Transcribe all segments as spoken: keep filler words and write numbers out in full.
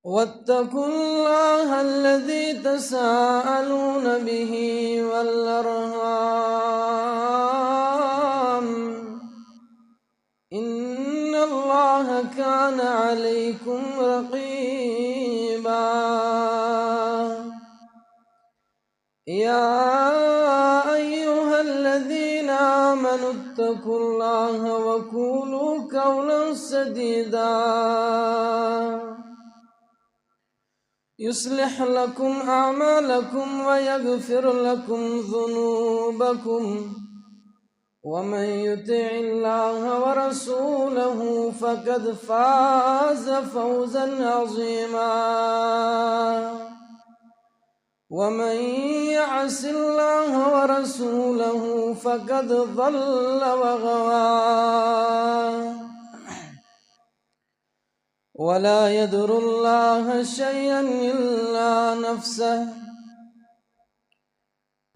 واتقوا الله الذي تساءلون به والأرحام، إن الله كان عليكم رقيبا. يا أيها الذين آمنوا اتقوا الله وقولوا قولا سديدا يصلح لكم أعمالكم ويغفر لكم ذنوبكم، ومن يطع الله ورسوله فقد فاز فوزا عظيما. ومن يعص الله ورسوله فقد ضل وغوى. ولا يضر الله شيئا إلا نفسه.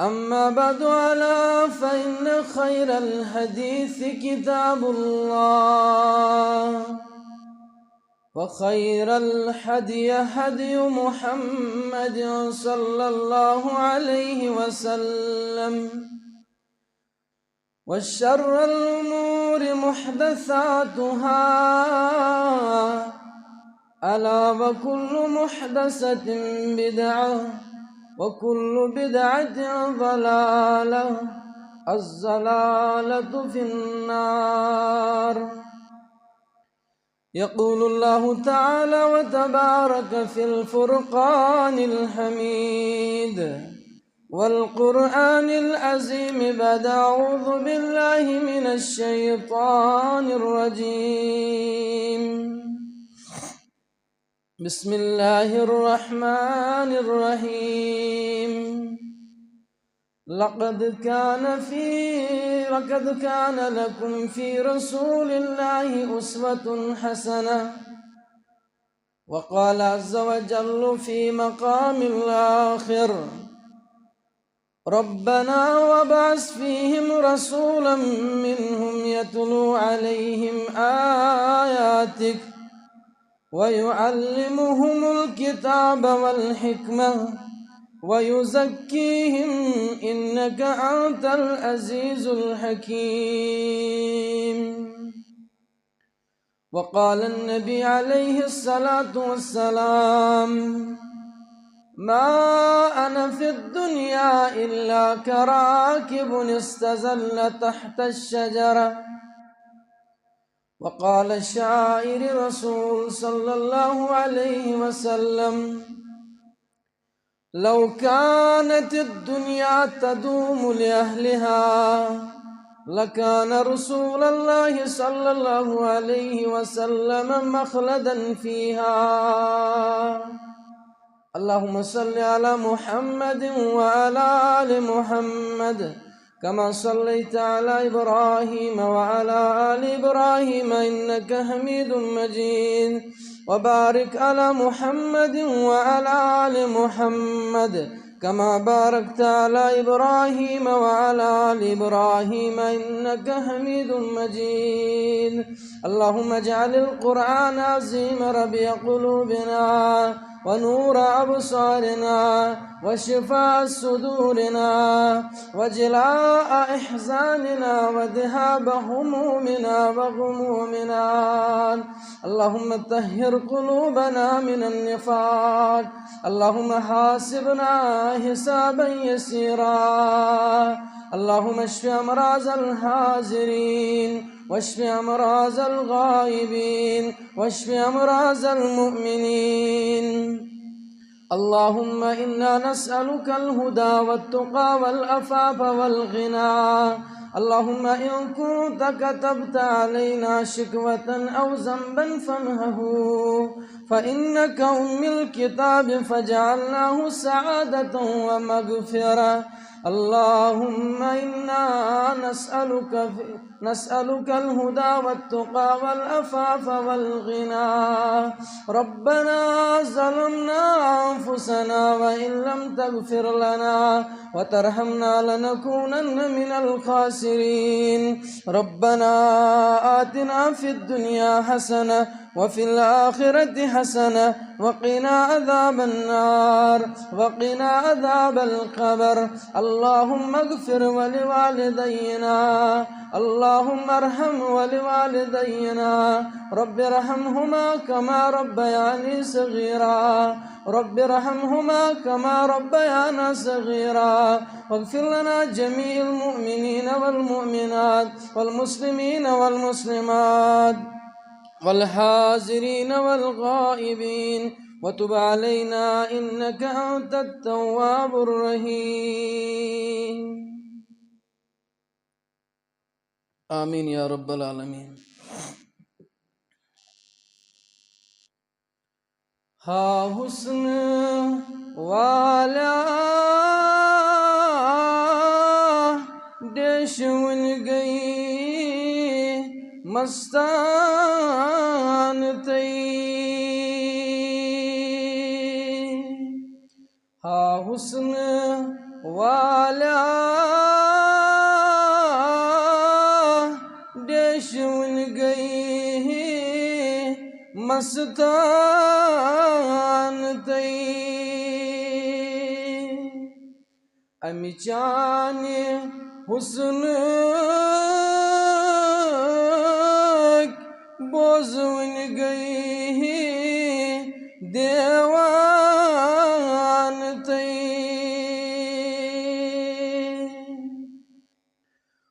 أما بعد، ألا فإن خير الحديث كتاب الله، وخير الهدي هدي محمد صلى الله عليه وسلم، وشر الأمور محدثاتها، ألا وكل محدثة بدعة، وكل بدعة ضلالة، الضلالة في النار. يقول الله تعالى وتبارك في الفرقان الحميد: والقرآن العظيم، بعد أعوذ بالله من الشيطان الرجيم. بسم الله الرحمن الرحيم. لقد كان في لقد كان لكم في رسول الله أسوة حسنة. وقال عز وجل في مقام آخر: ربنا وابعث فيهم رسولا منهم يتلو عليهم آياتك ويعلمهم الكتاب والحكمة ويزكيهم إنك أنت العزيز الحكيم. وقال النبي عليه الصلاة والسلام: ما أنا في الدنيا إلا كراكب استظل تحت الشجرة. وقال الشاعر رسول صلى الله عليه وسلم: لو كانت الدنيا تدوم لأهلها لكان رسول الله صلى الله عليه وسلم مخلدا فيها. اللهم صل على محمد وعلى آل محمد كما صليت على إبراهيم وعلى آل إبراهيم إنك حميد مجيد. وبارك على محمد وعلى آل محمد كما باركت على إبراهيم وعلى آل إبراهيم إنك حميد مجيد. اللهم اجعل القرآن العظيم ربيع قلوبنا ونور أبصارنا وشفاء صدورنا وجلاء أحزاننا وذهاب همومنا وغمومنا. اللهم طهر قلوبنا من النفاق. اللهم حاسبنا حسابا يسيرا. اللهم اشف أمراض الحاضرين واشف أمراض الغائبين واشف أمراض المؤمنين. اللهم إنا نسألك الهدى والتقى والعفاف والغنى. اللهم إن كنت كتبت علينا شكوة أو ذنبا فامحه، فإنك أم الكتاب فجعلناه سعادة ومغفرة. اللهم إنا نسألك في نسألك الهدى والتقى والعفاف والغنى. ربنا ظلمنا أنفسنا وإن لم تغفر لنا وترحمنا لنكونن من الخاسرين. ربنا آتنا في الدنيا حسنة وفي الآخرة حسنة وقنا عذاب النار وقنا عذاب القبر. اللهم اغفر ولوالدينا، اللهم ارحم ولوالدينا، رب ارحمهما كما ربياني صغيرا، رب ارحمهما كما ربيانا صغيرا، واغفر لنا جميع المؤمنين والمؤمنات والمسلمين والمسلمات والحاضرين والغائبين، وتب علينا إنك أنت التواب الرحيم. آمين يا رب العالمين. ہا حسن والا، ڈیش وُنہِ گٔیی مستان تئی۔ ہا حسن والا، ڈیش وُنہِ گٔیی مستان تئی۔ امہِ چانہِ حسنٕکۍ بوزوٕنۍ گٔیی دیوان تئی۔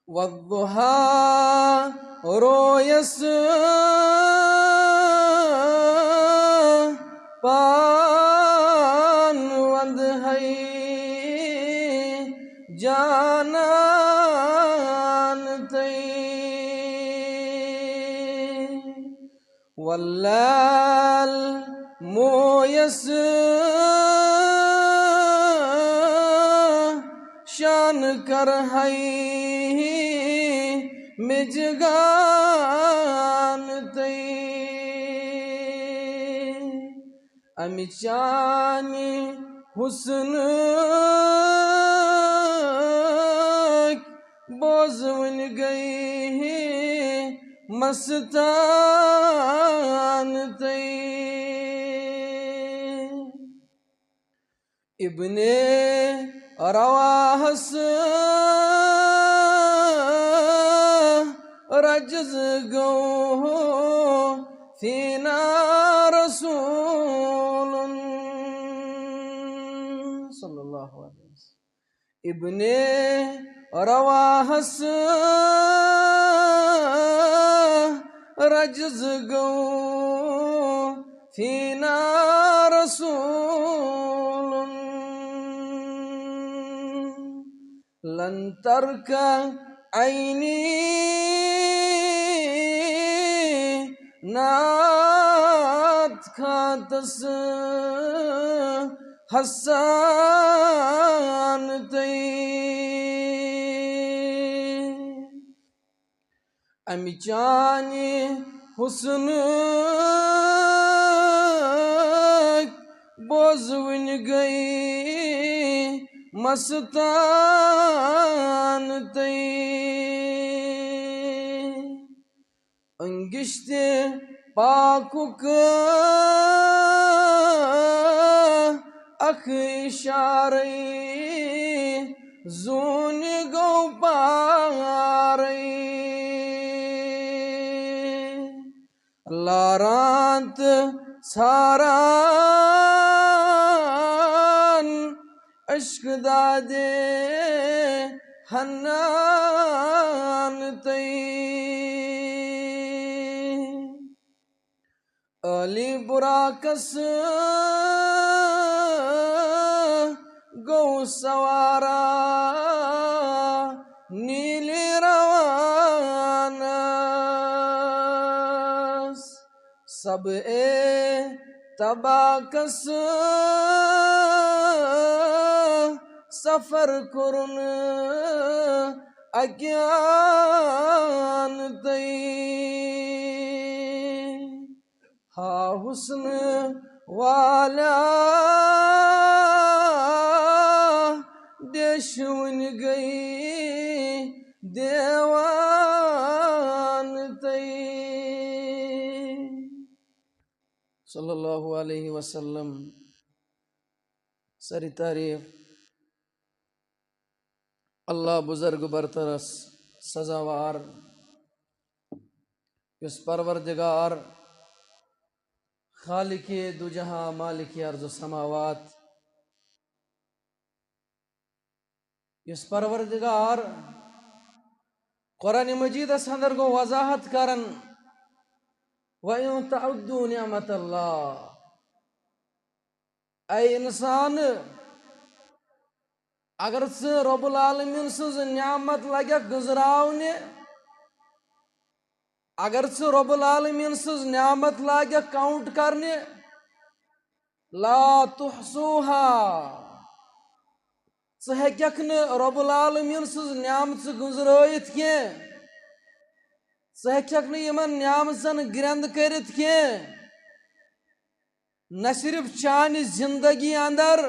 والضحى رویس پان وندہے جانان تئی۔ واللیل مویس شان کرہے مجگان تئی۔ امہِ چانہِ حسنٕکۍ بوزوٕنۍ گٔیی مستان تئی۔ ابن رواحس رجز گوٚو فینا رسول صلی اللہ علیہ وسلم۔ ابن رواحس رجز گوٚو فینا رسول۔ لن ترک عینی نات کھاتس حسان تئی۔ امہِ چانہِ حسنٕکۍ بوزوٕنۍ گٔیی مستان تئی۔ انگشتِ پاکُک اکھ اشارے زوٗنہِ گوٚو پارے۔ لاران تہٕ ژھاران عشق دادِ حنان تئی۔ عالی براقس گوٚو سوارا نیلی روانس۔ سب اے طباقس سفر کوٚرُن اکیان تئی۔ ہا حسن والا، ڈیش وُنہِ گٔیی دیوان تئی۔ صلی اللہ علیہ وسلم۔ ساری تعریف اللہ بزرگ برترس سزاوار، یُس پروردگار، خالق دو جہاں، مالک ارض و سماوات، یُس پروردگار قرآن مجیدس اندر گو وضاحت کران، وَإِن تَعُدُّوا نِعْمَتَ اللَّهِ، اے انسان، اگر ژٕ رب العالمین سٕنٛز نعمت لگکھ گنزراونہِ، اگر ژٕ رب العالمین سٕنٛز نعمت لگکھ count کرنہِ، لا تحصوها، ژٕ ہیٚککھ نہٕ رب العالمین سٕنٛز نعمژٕ گنزرٲیِتھ کینٛہہ، ژٕ ہیٚککھ نہٕ یِمن نعمژن گرٛنٛد کٔرِتھ کینٛہہ، نہ صرف چانہِ زندگی اندر،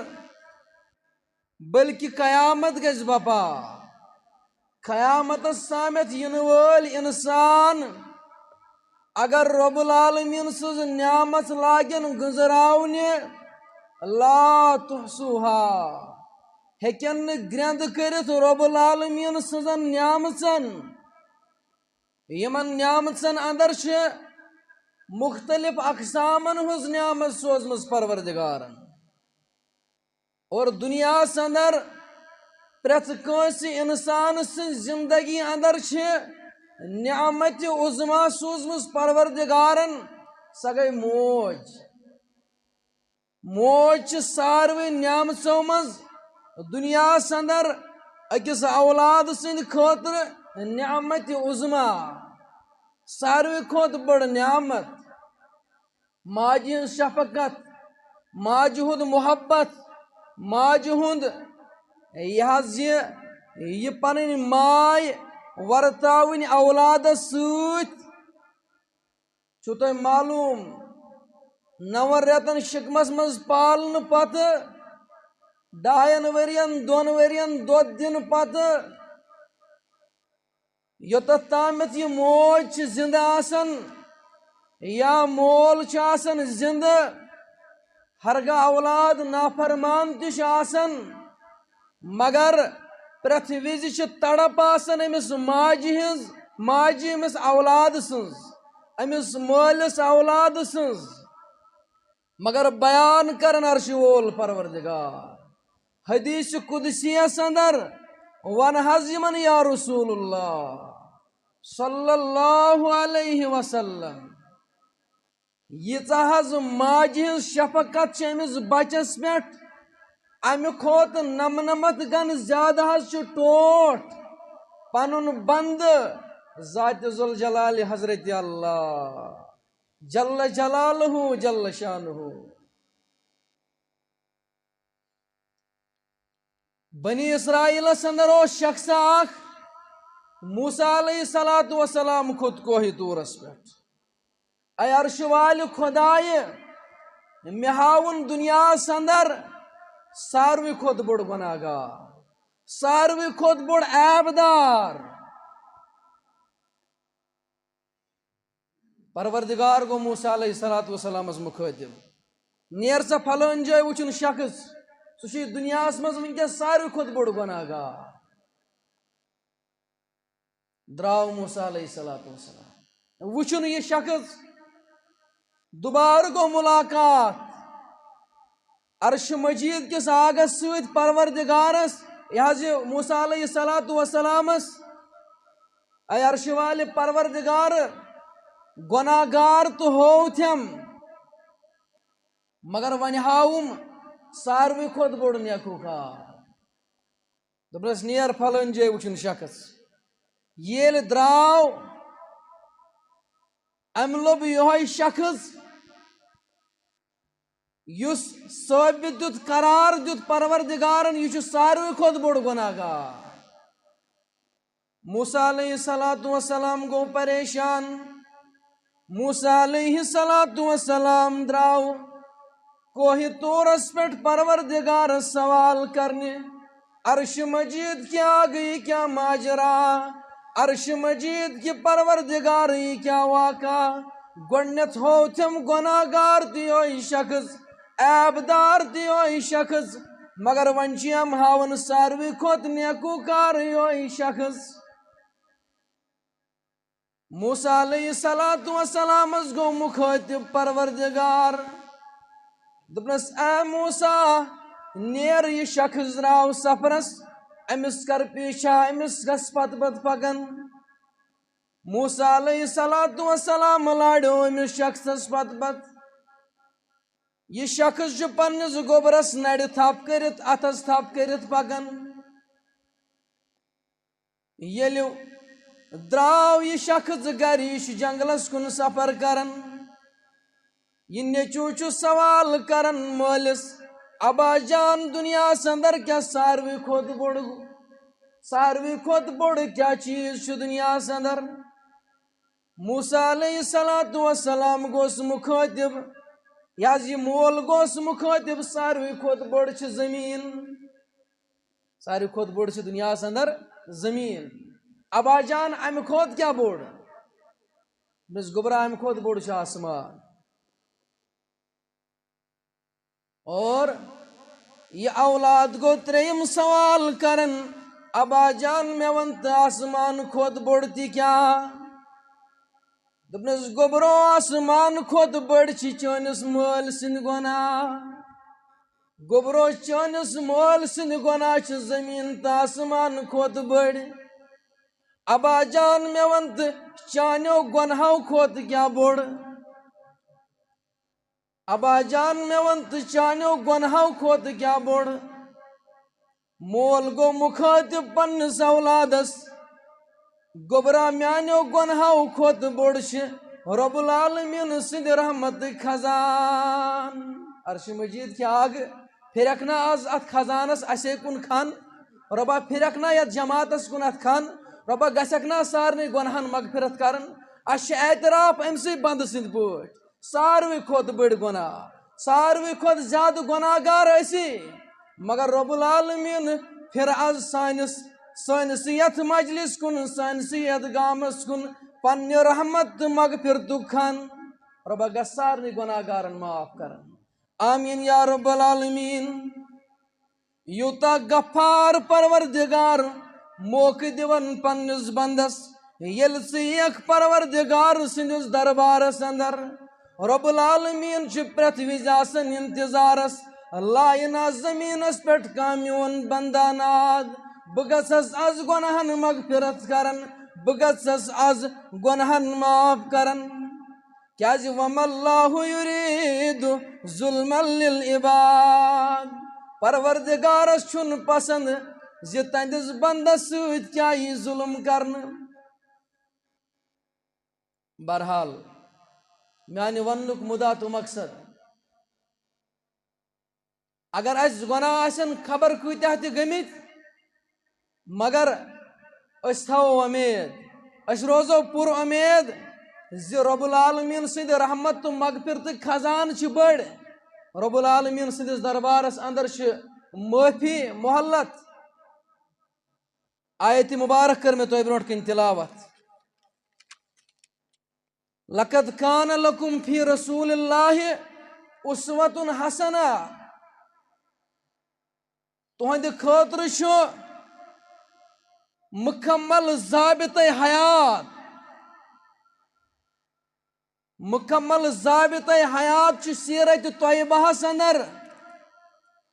بلکہ قیامت گژھِ بپا۔ قیامتس تامتھ یِنہٕ وٲلۍ انسان اگر رب العالمین سٕنٛز نعمت لاگن گنزراونہِ، لا تحصوها، ہیٚکن نہٕ گرٛنٛد کٔرِتھ رب العالمین سٕنٛزن نعمژن۔ یِمن نعمژن اندر چھِ مختلف اقسامن ہٕنٛز نعمت سوزمٕژ پروردگارن۔ اور دنیاہس اندر پرٛٮ۪تھ کٲنٛسہِ انسان سٕنٛز زندگی اندر چھِ نعمت عظمیٰ سوزمٕژ پروردگارن، سۄ گٔے موج۔ موج چھِ ساروٕے نعمژو منٛز دنیاہس اندر أکِس اولاد سٕنٛدِ خٲطرٕ نعمت عظمیٰ، ساروٕے کھۄتہٕ بٔڑ نعمت۔ ماجہِ ہٕنٛز شفقت، ماجہِ ہُنٛد محبت، ماجہِ ہُنٛد یہِ حظ یہِ، یہِ پنٕنۍ ماے ورتاوٕنۍ اولادس سۭتۍ۔ چھُو تۄہہِ معلوم، نَوَن رٮ۪تن شِکمس منٛز پالنہٕ پتہٕ، ڈاین ؤرین، دۄن ؤرین دۄد دِنہٕ پتہٕ، یوٚتتھ تامَتھ یہِ موج چھِ زِندٕ آسان یا مول چھُ آسان زِندٕ، ہرگاہ اولاد نافرمان تہِ چھُ آسان، مگر پرٛٮ۪تھ وِزِ چھِ تڑپ آسان أمِس ماجہِ ہٕنٛز، ماجہِ أمِس اولاد سٕنٛز، أمِس مٲلِس اولاد سٕنٛز۔ مگر بیان کرن عرشہِ وول پروردگار۔ حدیث قدسیس اندر ون حظ یِمن یا رسول اللہ صلی اللہ علیہ وسلم، ییٖژاہ حظ ماجہِ ہٕنٛز شفقت چھِ أمِس بچس پٮ۪ٹھ، امہِ کھۄتہٕ نمنمتھ گن زیادٕ حظ چھُ ٹوٹھ پنُن بندٕ ذات ذوالجلال حضرت اللہ جل جلالہ جل شانہ۔ بنی اسرائیلس اندر اوس شخص اکھ، موسیٰ علیہ الصلوۃ والسلام کھوٚت کوہ طورس پٮ۪ٹھ۔ اے عرش والہِ خدایہِ، مےٚ ہاوُن دُنیاہس اندر ساروٕے کھۄتہٕ بوٚڑ گۄناہ گار، ساروٕے کھۄتہٕ بوٚڑ عیب دار۔ پروردگار گوٚو موسیٰ علیہ الصلوۃ والسلامس مخٲطب، "نیر سا پھلٲنۍ جایہِ وٕچھُن شخص، سُہ چھُ دُنیاہس منٛز وٕنکیٚس ساروٕے کھۄتہٕ بوٚڑ گۄناہ گار۔" درٛاو موسیٰ علیہ الصلوۃ والسلام، وٕچھُن یہِ شخص، دوبارٕ گوٚو ملاقات۔ عرش مجید کِس آگس سۭتۍ پروردگارس، یہِ حظ یہِ موسیٰ علیہ الصلوۃ والسلامس، اے عرش والہِ پروردگار، گۄناہ گار تہٕ ہوو تھم، مگر وۄنۍ ہاوُم ساروٕے کھۄتہٕ بوٚڑ نیکوکار۔ دوٚپنس، "نیر پھلٲنۍ جایہِ وٕچھُن شخص۔" ییٚلہِ درٛاو، أمۍ لوٚب یِہوٚے شخص، یُس ثٲبت دیُت، قرار دیُت پروردگارن، یہِ چھُ ساروٕے کھۄتہٕ بوٚڑ گۄناہ گار۔ موسیٰ علیہ الصلوۃ والسلام گوٚو پریشان۔ موسیٰ علیہ الصلوۃ والسلام درٛاو کوہ طورس پٮ۪ٹھ پروردگارس سوال کرنہِ، "عرش مجید کیا گئی، کیا ماجرا؟ عرش مجید کہِ پروردگار، یہِ کیا واقعہ؟" گۄڈٕنٮ۪تھ ہوو تٔمۍ گۄناہگار تہِ یِہوٚے شخص، عیبدار تہِ یِہوٚے شخص، مگر وۄنۍ چھِ یِم ہاوان ساروٕے کھۄتہٕ نیکوکار یِہوٚے شخص۔ موسیٰ علیہ الصلوۃ والسلامس گوٚو مُخٲطِب پروردگار۔ دوٚپنس، "اے موسیٰ، نیر، یہِ شخص درٛاو سفرس، أمِس کر پیچھا، أمِس گژھ پتہٕ پتہٕ پکان۔" موسیٰ علیہ الصلوۃ والسلام لاڑیو أمِس شخصس پتہٕ پتہٕ۔ یہِ شخص چھُ پننِس گوٚبرس نرِ تھپھ کٔرِتھ، اتھس تھپھ کٔرِتھ پکان۔ ییٚلہِ درٛاو یہِ شخص گرِ، یہِ چھُ جنگلس کُن سفر کران۔ یہِ نیٚچوٗ چھُ سوال کران مٲلِس، "ابا جان، دُنیاہس اندر کیٛاہ ساروٕے کھۄتہٕ بوٚڑ، ساروٕے کھۄتہٕ بوٚڑ کیٛاہ چیٖز چھُ دُنیاہس اندر؟" موسیٰ علیہ الصلوۃ والسلام گوس مُخٲطِب، یہِ حظ یہِ مول گوس مُخٲطِب، ساروٕے کھۄتہٕ بوٚڑ چھِ زٔمیٖن۔ ساروی کھۄتہٕ بوٚڑ چھِ دُنیاہَس اندر زٔمیٖن۔ ابا جان، اَمہِ کھۄتہٕ کیٛاہ بوٚڑ؟ دوٚپمَس، گوٚبرا، اَمہِ کھۄتہٕ بوٚڑ چھُ آسمان۔ اور یہِ اولاد گوٚو ترٛیٚیِم سوال کران، ابا جان، مےٚ وَن تہٕ، آسمان کھۄتہٕ بوٚڑ تہِ کیٛاہ؟ دوٚپنَس، گوٚبرو، آسمان کھۄتہٕ بٔڑۍ چھِ چٲنِس مٲلۍ سٕنٛدۍ گۄناہ۔ گوٚبرو، چٲنِس مٲلۍ سٕنٛدۍ گۄناہ چھِ زٔمیٖن تہٕ آسمان کھۄتہٕ بٔڑۍ۔ ابا جان، مےٚ وَن تہٕ، چانیو گۄناہو کھۄتہٕ کیٛاہ بوٚڑ؟ ابا جان، مےٚ وَن تہٕ، چانیو گۄناہو کھۄتہٕ کیٛاہ بوٚڑ؟ مول گوٚو مُخٲطِب پننِس اولادس، گوٚبرا، میانیو گۄناہو کھۄتہٕ بوٚڑ چھِ رب العالمین سٕنٛدِ رحمتٕکۍ خزان۔ عرش مجید کیٛاہ آگہٕ پھرکھ نا از اتھ خزانس اسے کُن کھن؟ رۄبا، پھرکھ نا یتھ جماعتس کُن اتھ کھن؟ رۄبا، گژھکھ نا سارنٕے گۄناہن مغفرت کرن؟ اسہِ چھِ اعتراف أمۍ سٕے بندٕ سٕنٛدۍ پٲٹھۍ۔ ساروٕے کھۄتہٕ بٔڑۍ گۄناہ، ساروٕے کھۄتہٕ زیادٕ گۄناہ گار أسی۔ مگر رب العالمین پھر از سٲنِس، سٲنِسٕے یتھ مجلس کُن، سٲنِسٕے یتھ گامس کُن پننہِ رحمت تہٕ مغفرتُک کھن۔ رۄبا، گژھ سارنٕے گۄناہ گارن معاف کرن۔ آمین یا رب العالمین۔ یوٗتاہ غفار پروردگار موقعہٕ دِوان پننِس بندس، ییٚلہِ ژٕ یِکھ پروردگار سٕنٛدِس دربارس اندر۔ رب العالمین چھُ پرٛٮ۪تھ وِزِ آسان انتظارس، لایہِ نا زٔمیٖنس پٮ۪ٹھ کانٛہہ میون بندا ناد۔ بہٕ گژھس از گۄناہن مغفرت کرن، بہٕ گژھس از گۄناہن معاف کرن۔ کیازِ؟ وما اللہ یرید ظلما للعباد۔ پروردگارس چھُنہٕ پسند زِ تہنٛدِس بندس سۭتۍ کیٛاہ یی ظلم کرنہٕ۔ بہرحال، میانہِ وننُک مُدا تہٕ مقصد، اگر اسہِ گۄناہ آسن خبر کۭتیاہ تہِ گٔمٕتۍ، مگر أسۍ تھاوو وۄمید، أسۍ روزو پُر اُمید زِ رب العالمین سٕنٛدِ رحمت تہٕ مغفرتٕکۍ خزانہٕ چھِ بٔڑۍ۔ رب العالمین سٕنٛدِس دربارس اندر چھِ معٲفی، مہلت۔ آیت مبارک کٔر مےٚ تۄہہِ برونٛٹھ کَنہِ تلاوت۔ لقد کان لکم فی رسول اللہ اسوۃ حسنہ۔ تُہنٛدِ خٲطرٕ چھُ مُکمل ضابطہ حیات، مُکمل ضابطہ حیات چھُ سیرت طیبہس اندر۔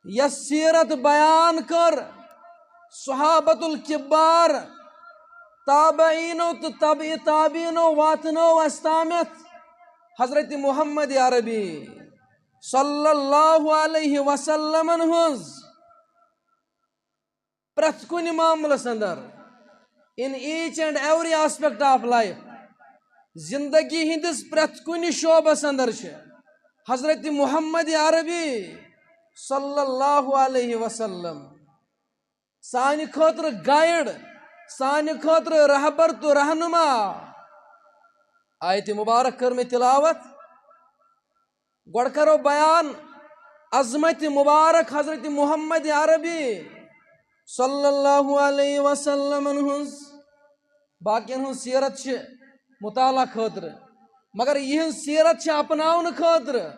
یۄس سیرت بیان کٔر صحابت الکبار، تابعینو تہٕ تبع تابعینو واتنٲو اَسہِ تامَتھ حضرت محمد عربی صلی اللہ علیہ وسلمن ہٕنٛز پرٛٮ۪تھ کُنہِ معاملس اندر، in each and every aspect of life، زندگی ہٕنٛدِس پرٛٮ۪تھ کُنہِ شعبس اندر چھِ حضرت محمد عربی صلی اللہ علیہ وسلم سانہِ خٲطرٕ گائیڈ، سانہِ خٲطرٕ رہبر تہٕ رہنما۔ آیت مبارک کٔر مےٚ تلاوت۔ گۄڈٕ کرو بیان عظمت مبارک حضرت محمد عربی صلی اللہ علیہ وسلمن ہٕنٛز۔ باقین ہٕنٛز سیرت چھِ مطالعہ خٲطرٕ۔ مگر یِہنٛز سیرت چھِ اپناونہٕ خٲطرٕ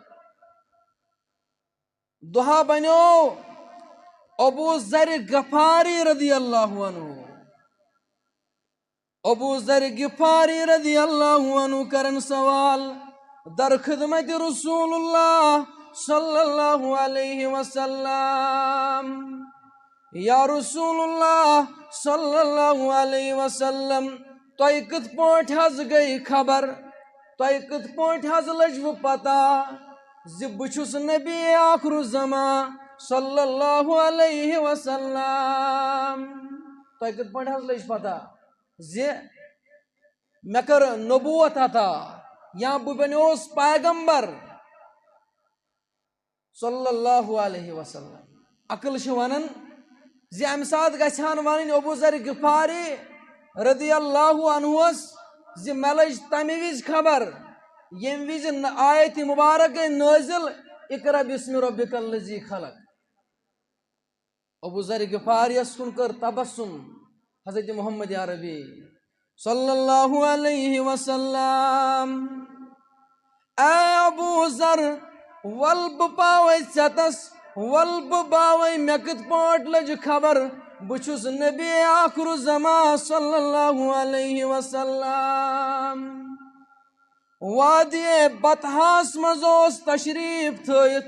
دۄہا بنیو ابو ذر غفاری رضی اللہ عنہ۔ ابو ذر غفاری رضی اللہ عنہ کرن سوال در خدمت رسول اللہ صلی اللہ علیہ وسلم، یا رسول اللہ صلی اللہ علیہ وسلم، تۄہہِ کِتھ پٲٹھۍ حظ گٔے خبر؟ تۄہہِ کِتھ پٲٹھۍ حظ لٔجوٕ پتہ زِ بہٕ چھُس نبی آخر الزمان صلی اللہ علیہ وسلم؟ تۄہہِ کِتھ پٲٹھۍ حظ لٔج پتہ زِ مےٚ کٔر نبوت عطا یا بہٕ بنیوس پیغمبر؟ صلی اللہ علیہ وسلم۔ عقل چھِ ونان زِ امہِ ساتہٕ گژھِ ہن ونٕنۍ ابو ذر غفاری رضی اللہ عنہس زِ مےٚ لٔج تمہِ وِزِ خبر ییٚمہِ وِزِ ن-، آیت مبارک گٔے نٲزِل، اقرا باسم ربک الذی خلق۔ ابو ذر غفاریس کُن کٔر تبسم حضرت محمد عربی صلی اللہ علیہ وسلم۔ اے ابو ذر، ول بہٕ پاوے ژےٚ تس، ول بہٕ باوے مےٚ کِتھ پٲٹھۍ لٔج خبر بہٕ چھُس نبی آخر الزمان صلی اللہ علیہ وسلم۔ وادی بطحاہس منٛز اوس تشریف تھٲیِتھ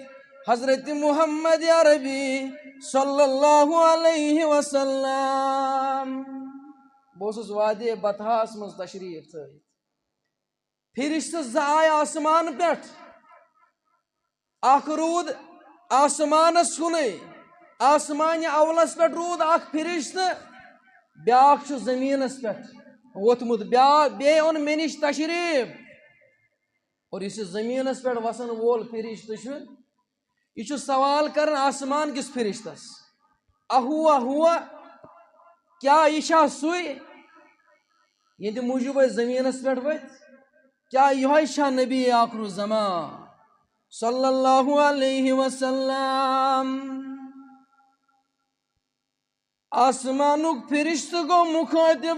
حضرت محمد عربی صلی اللہ علیہ وسلم۔ بہٕ اوسُس وادی بطحاہس منٛز تشریف تھٲیِتھ۔ فرشتہٕ زٕ آے آسمان پٮ۪ٹھ۔ اکھ روٗد آسمانس کُنُے، آسمانہِ اولس پٮ۪ٹھ روٗد اکھ فرشتہٕ، بیٛاکھ چھُ زٔمیٖنس پٮ۪ٹھ ووٚتھمُت، بیٛا-، بیٚیہِ اوٚن مےٚ نِش تشریٖف۔ اور یُس یہِ زٔمیٖنس پٮ۪ٹھ وسن وول فرشتہٕ چھُ، یہِ چھُ سوال کران آسمان کِس فرشتس، اہوا ہوا، کیٛاہ یہِ چھا سُے یِہنٛدِ موٗجوٗب أسۍ زٔمیٖنَس پٮ۪ٹھ ؤتھۍ؟ کیٛاہ یِہوٚے چھا نبی آخر الزمان صلی اللہ علیہ وسلم؟ آسمانُک فرشتہٕ گوٚو مُخٲطِب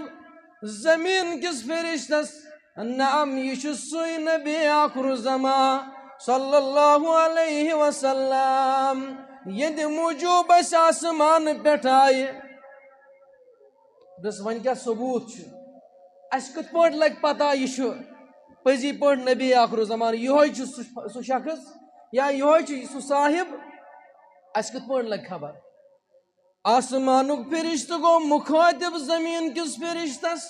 زٔمیٖن کِس فرشتس، نعم، یہِ چھُ سُے نبی آخر الزمان صلی اللہ علیہ وسلم، یِہنٛدِ موٗجوٗب أسۍ آسمانہٕ پٮ۪ٹھ آیہِ۔ دوٚپُس، وۄنۍ کیٛاہ ثبوٗت چھُ؟ اَسہِ کِتھ پٲٹھۍ لَگہِ پَتہ یہِ چھُ پٔزی پٲٹھۍ نبی آخر الزمان؟ یِہوٚے چھُ سُہ، سُہ شخص یا یِہوٚے چھُ سُہ صاحب؟ اَسہِ کِتھ پٲٹھۍ لَگہِ خبر؟ آسمانُک فرشتہٕ گوٚو مُخٲطِب زٔمیٖن کِس فرشتس۔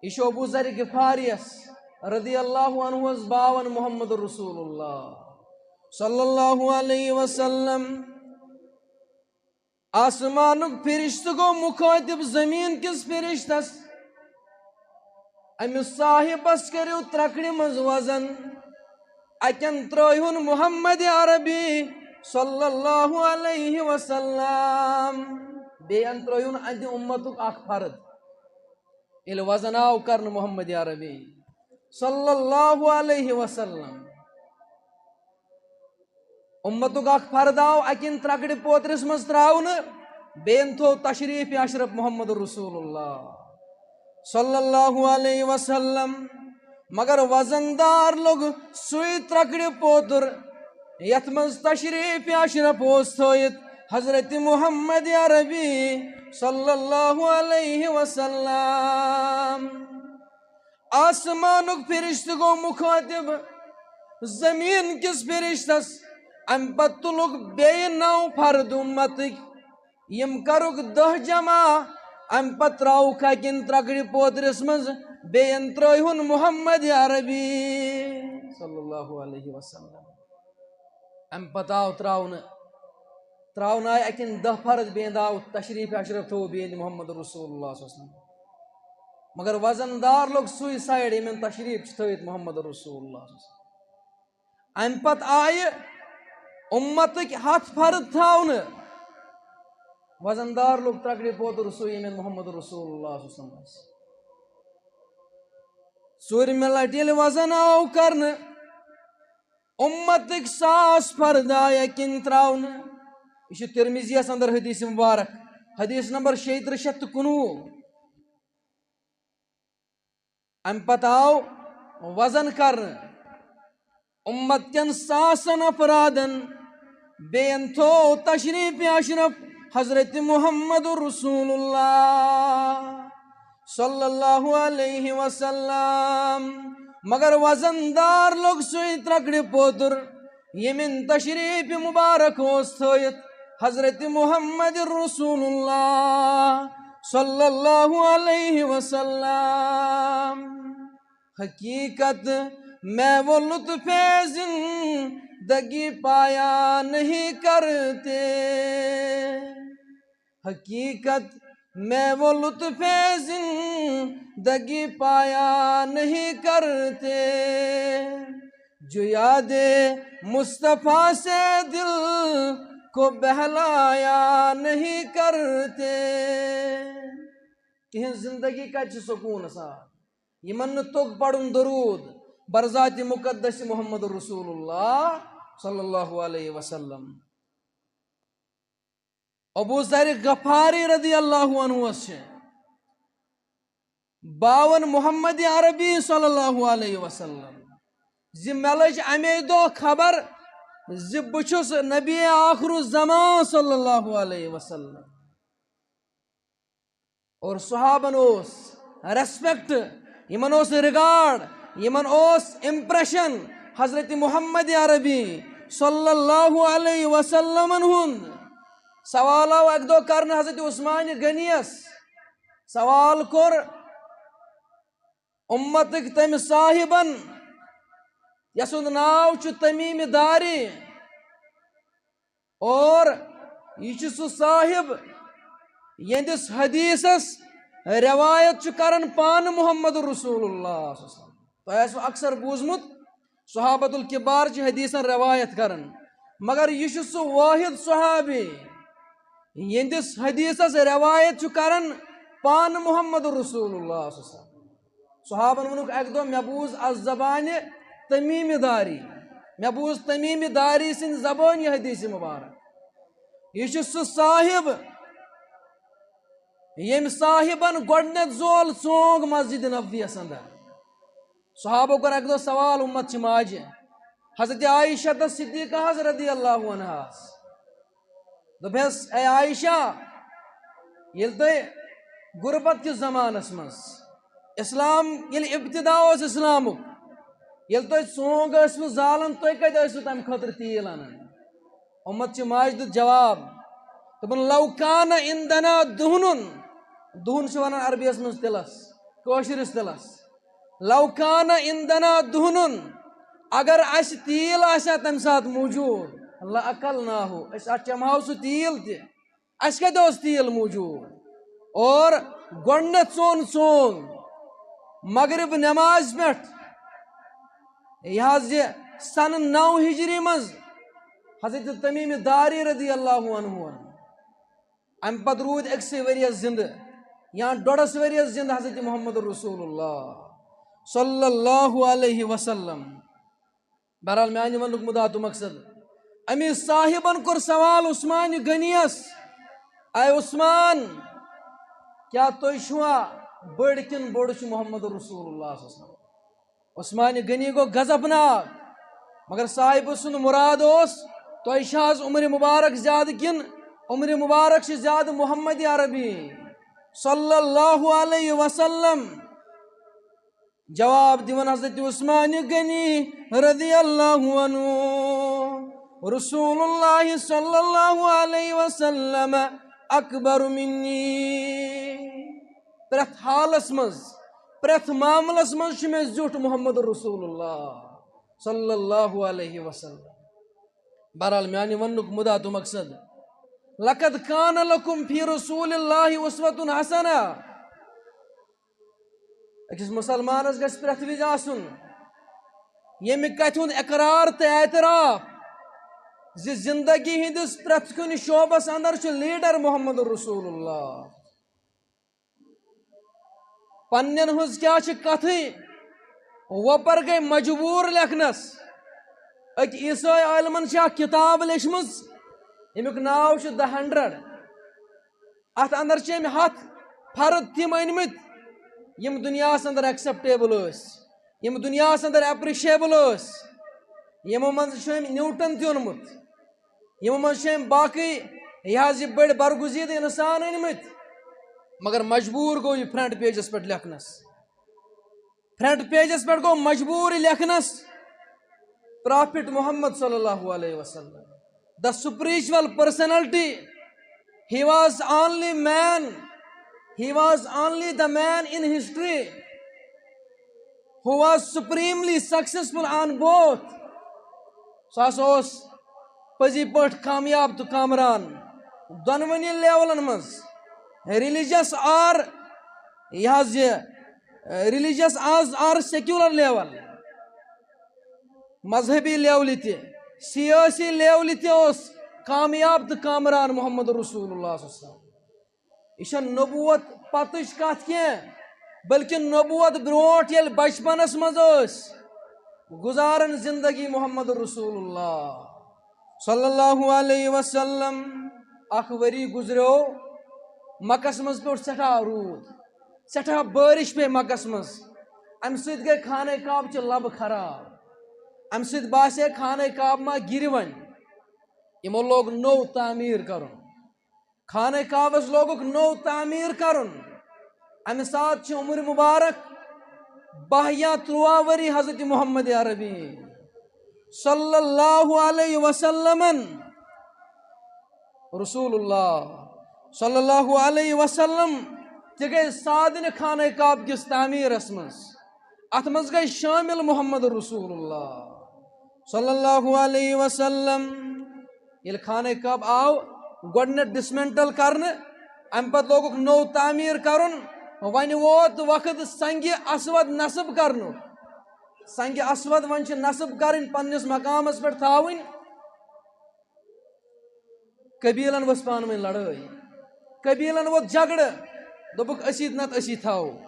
یہِ چھُ ابو ذر غفاریَس رضی اللہ عنہس باون محمد رسول اللہ صلی اللہ علیہ وسلم۔ آسمانُک فرشتہٕ گوٚو مُخٲطِب زٔمیٖن کِس فرشتس، أمِس صاحبس کٔرِو ترٛکرِ منٛز وزن، اَتٮ۪ن ترٛٲوہُن محمد عربی صلی اللہ علیہ وسلم، بیٚیہِ اَن ترٛٲوہُن اَتہِ اُمتُک اکھ فرد۔ ییٚلہِ وزن آو کرنہٕ محمد عربی صلی اللہ علیہ وسلم، اُمتُک اکھ فرد آو اَکہِ ترٛکرِ پوترِس منٛز ترٛاونہٕ، بیٚیَن تھوٚو تشریٖف اشرف محمد رسول اللہ صلی اللہ علیہ وسلم۔ مگر وزن دار لوٚگ سُے ترٛکرِ پوتُر یَتھ منٛز تشریٖف اشرف اوس تھٲیِتھ حضرت محمد عربی صلی اللہ علیہ وسلم۔ آسمانُک فرشتہٕ گوٚو مُخٲطِب زٔمیٖن کِس فرشتس، اَمہِ پتہٕ تُلُکھ بیٚیہِ نَو فرد اُمتٕکۍ، یِم کَرُکھ دَہ جمع، اَمہِ پتہٕ ترٛاوُکھ اَکہِ ترٛکرِ پوترِس منٛز، بیٚیہِ ترٛٲوہُن محمد عربی صلی اللہ علیہ وسلم۔ اَمہِ پتہٕ آو ترٛاونہٕ، ترٛاونہٕ آیہِ اَکہِ دَہ فرد، بیٚیہِ آو تشریٖف اشرف تھوٚو بیٚیہِ محمد رسول اللہ صلی اللہ علیہ وسلم۔ مگر وزن دار لوٚگ سُے سایڈ ییٚمٮ۪ن تشریٖف چھُ تھٲوِتھ محمد رسول اللہ صلی اللہ علیہ وسلم۔ اَمہِ پتہٕ آیہِ اُمتٕکۍ ہَتھ فرد تھاونہٕ۔ وزن دار لوٚگ ترٛکرِ پوتُر سُے ییٚمٮ۪ن محمد رسول اللہ صلی اللہ علیہ وسلم آسہِ۔ ژوٗرِمہِ لٹہِ ییٚلہِ وزن آو کرنہٕ، اُمتٕکۍ ساس فرد آیہِ اَکِن ترٛاونہٕ۔ یہِ چھُ ترمذیَس اندر حدیث مبارک، حدیث نمبر شیٚیہِ ترٕٛہ شیٚتھ تہٕ کُنوُہ۔ اَمہِ پتہٕ آو وزن کرنہٕ۔ امت کٮ۪ن ساسن افرادن بیٚین تھوو تشریف اشرف حضرت محمد رسول اللہ صلی اللہ علیہ وسلم۔ مگر وزن دار لوٚگ سُے ترکڑِ پوتُر، ییٚمٮ۪ن تشریف مبارک اوس تھٲیِتھ حضرت محمد رسول اللہ صلی اللہ علیہ وسلم۔ حقیقت میں وہ لطف زندگی پایا نہیں کرتے، حقیقت میں وہ لطف زندگی پایا نہیں کرتے، جو یاد مصطفیٰ سے دل کو بہلایا نہیں کرتے۔ تہنٛز زندگی کتہِ چھِ سکوٗنس آ؟ یِمن نہٕ توٚگ پرُن درود بر ذاتِ مقدس محمد رسول اللہ صلی اللہ علیہ وسلم۔ ابو ذر غفاری رضی اللہ عنہ چھِ باوان محمد عربی صلی اللہ علیہ وسلم زِ مےٚ لٔج اَمے دۄہ خبر زِ بہٕ چھُس نبی آخر الزمان صلی اللہ علیہ وسلم۔ اور صحابن اوس respect، یِمن اوس regard، یِمن اوس impression حضرت محمد عربی صلی اللہ علیہ وسلمن ہُنٛد۔ سوال آو اکہِ دۄہ کرنہٕ حضرت عثمان غنیس۔ سوال کوٚر امتٕکۍ تٔمۍ صاحبن، یسُنٛد ناو چھُ تمیم داری۔ اور یہِ چھُ سُہ صاحب یہندس حدیثس روایت چھُ کران پانہٕ محمد رسول اللہ صلی اللہ علیہ وسلم۔ تۄہہِ آسِوٕ اکثر بوٗزمُت، صحابۃ الکبار چھِ حدیثن روایت کران، مگر یہِ چھُ سُہ واحد صحابی یہندس حدیثس روایت چھُ کران پانہٕ محمد رسول اللہ صلی اللہ علیہ وسلم۔ صحابن ووٚنُکھ اکہِ دۄہ، مےٚ بوٗز از زبانہِ تمیم داری، مےٚ بوٗز تمیم داری سٕنٛدِ زبٲنۍ یہِ حدیث مبارک۔ یہِ چھُ سُہ صاحب ییٚمۍ صاحبن گۄڈٕنیتھ زول ژونگ مسجد نبویس اندر۔ صحابو کوٚر اکہِ دۄہ سوال امت چہِ ماجہِ حضرت عائشہ تہٕ صدیقہ ہس رضی اللہ عنہاس۔ دوٚپہس، اے عائشہ، ییٚلہِ تُہۍ غربت کِس زمانس منٛز اسلام، ییٚلہِ ابتدا اوس اسلامُک، ییٚلہِ تُہۍ ژونگ ٲسوٕ زالان، تُہۍ کتہِ ٲسوٕ تمہِ خٲطرٕ تیٖل انان؟ امت چہِ ماجہِ دیُت جواب، دوٚپُن، لو کان عندنا دہن، دہن چھِ ونان عربیس منٛز تِلس، کٲشرِس تِلس۔ لو کان عندنا دہن، اگر اسہِ تیٖل آسہِ ہا تمہِ ساتہٕ موٗجوٗد، لأکلناہ، أسۍ اَتھ چمہو سُہ تیٖل تہِ۔ اسہِ کتہِ اوس تیٖل موٗجوٗد؟ اور گۄڈٕنیتھ ژون ژونگ مغرب نماز پٮ۪ٹھ، یہِ حظ یہِ سنہٕ نو ہجری منٛز حضرت تمیم داری رضی اللہ عنہ۔ امہِ پتہٕ روٗدۍ أکسٕے ؤریس زندٕ یا ڈۄڈس ؤریس زندٕ حضرت محمد رسول اللہ صلی اللہ علیہ وسلم۔ بہرحال، میانہِ وننُک مُدا تہٕ مقصد، امی صاحبن کوٚر سوال عثمان غنیس، اے عثمان، کیا تُہۍ چھِوا بٔڑۍ کِنہٕ بوٚڑ چھُ محمد رسول اللہ صلی اللہ علیہ وسلم؟ عثمان غنی گوٚو غضبناک، مگر صاحبہٕ سُنٛد مُراد اوس، تۄہہِ چھا از عمر مبارک زیادٕ کِنہٕ عمر مبارک چھِ زیادٕ محمد عربی صلی اللہ علیہ وسلم؟ جواب دِوان حضرت عثمان غنی رضی اللہ عنہ، رسول اللہ صلی اللہ علیہ وسلم اکبر منی۔ پرٛٮ۪تھ حالس منٛز، پرٛٮ۪تھ معاملس منٛز چھُ مےٚ زیُٹھ محمد رسول اللہ صلی اللہ علیہ وسلم۔ بہرحال، میانہِ وننُک مُدا تہٕ مقصد، لقد کان لکم فی رسول اللہ اسوۃ حسنہ۔ أکِس مُسلمانس گژھِ پرٛٮ۪تھ وِزِ آسُن ییٚمہِ کتھِ ہُنٛد اقرار تہٕ اعتراف زِ زندگی ہٕنٛدِس پرٛٮ۪تھ کُنہِ شعبس اندر چھُ لیڈر محمد رسول اللہ۔ پننٮ۪ن ہٕنٛز کیٛاہ چھِ کتھٕے، وۄپر گٔے مجبوٗر لیکھنس۔ أکۍ عیسٲے عالمن چھِ اکھ کِتاب لیچھمٕژ، ییٚمیُک ناو چھُ The Hundred۔ اتھ اندر چھِ أمۍ ہتھ فرد تِم أنۍمٕتۍ، یِم دُنیاہس اندر acceptable ٲسۍ۔ یِم دُنیاہَس اندر ایپریشیبل ٲسۍ، یِمو منٛز چھُ أمۍ نیوٹن تہِ اوٚنمُت، یِمو منٛز چھِ أمۍ باقٕے یہِ حظ یہِ بٔڑۍ برگزیٖدٕ اِنسان أنۍ مٕتۍ، مگر مجبوٗر گوٚو یہِ فرنٹ پیجَس پٮ۪ٹھ لیکھنَس۔ فرنٹ پیجَس پٮ۪ٹھ گوٚو مجبوٗر یہِ لیکھنَس، پرافٹ محمد صلی اللہ علیہ وسلم، the spiritual personality. He was only man, he was only the man in history who was supremely successful on both. سُہ ہسا اوس پٔزی پٲٹھۍ کامیاب تہٕ کامران دۄنوٕنی لیولن منٛز، ریلیجس آر، یہِ حظ یہِ ریلیجس آز آر سیکولر لیول، مذہبی لیولہِ تہِ، سیٲسی لیولہِ تہِ اوس کامیاب تہٕ کامران محمد رسول اللہ صلی اللہ علیہ وسلم۔ یہِ چھےٚ نبوت پتٕچ کتھ کینٛہہ، بلکہِ نبوت برونٛٹھ ییٚلہِ بچپنس منٛز ٲسۍ گُزاران زندگی محمد رسول اللہ صلی اللہ علیہ وسلم۔ اکھ ؤری گُزریو، مکس منٛز پیوٚٹھ سٮ۪ٹھاہ روٗد، سٮ۪ٹھاہ بٲرِش پیٚیہِ مکس منٛز۔ امہِ سۭتۍ گٔے خانہ کعبہٕ چہِ لبہٕ خراب، امہِ سۭتۍ باسے خانہ کعبہٕ ما گِرِ وۄنۍ۔ یِمو لوگ نوٚو تعمیٖر کرُن۔ خانہ کعبس لوگُکھ نوٚو تعمیٖر کرُن۔ امہِ ساتہٕ چھِ عمر مبارک باہ یا تُرٛواہ ؤری حضرت محمد عربی صلی اللہ علیہ وسلمن، رسول اللہ صلی اللہ علیہ وسلم تہِ گٔے سادنہِ خانہ کعبہٕ کِس تعمیٖرس منٛز۔ اتھ منٛز گٔے شٲمِل محمد رسول اللہ صلی اللہ علیہ وسلم۔ ییٚلہِ خانہ کعبہٕ آو گۄڈٕنیتھ ڈسمینٹل کرنہٕ، امہِ پتہٕ لوگُکھ نوٚو تعمیٖر کرُن۔ وۄنۍ ووت وقت سنگِ اسود نصب کرنُک۔ سنگِ اسود وۄنۍ چھِ نصب کرٕنۍ، پننِس مقامس پٮ۪ٹھ تھاوٕنۍ۔ قبیلن ؤژھ پانہٕ ؤنۍ لڑٲے، قبیلن ووٚتھ جھگڑٕ، دوٚپُکھ، "أسی نتہٕ أسی تھاوو۔"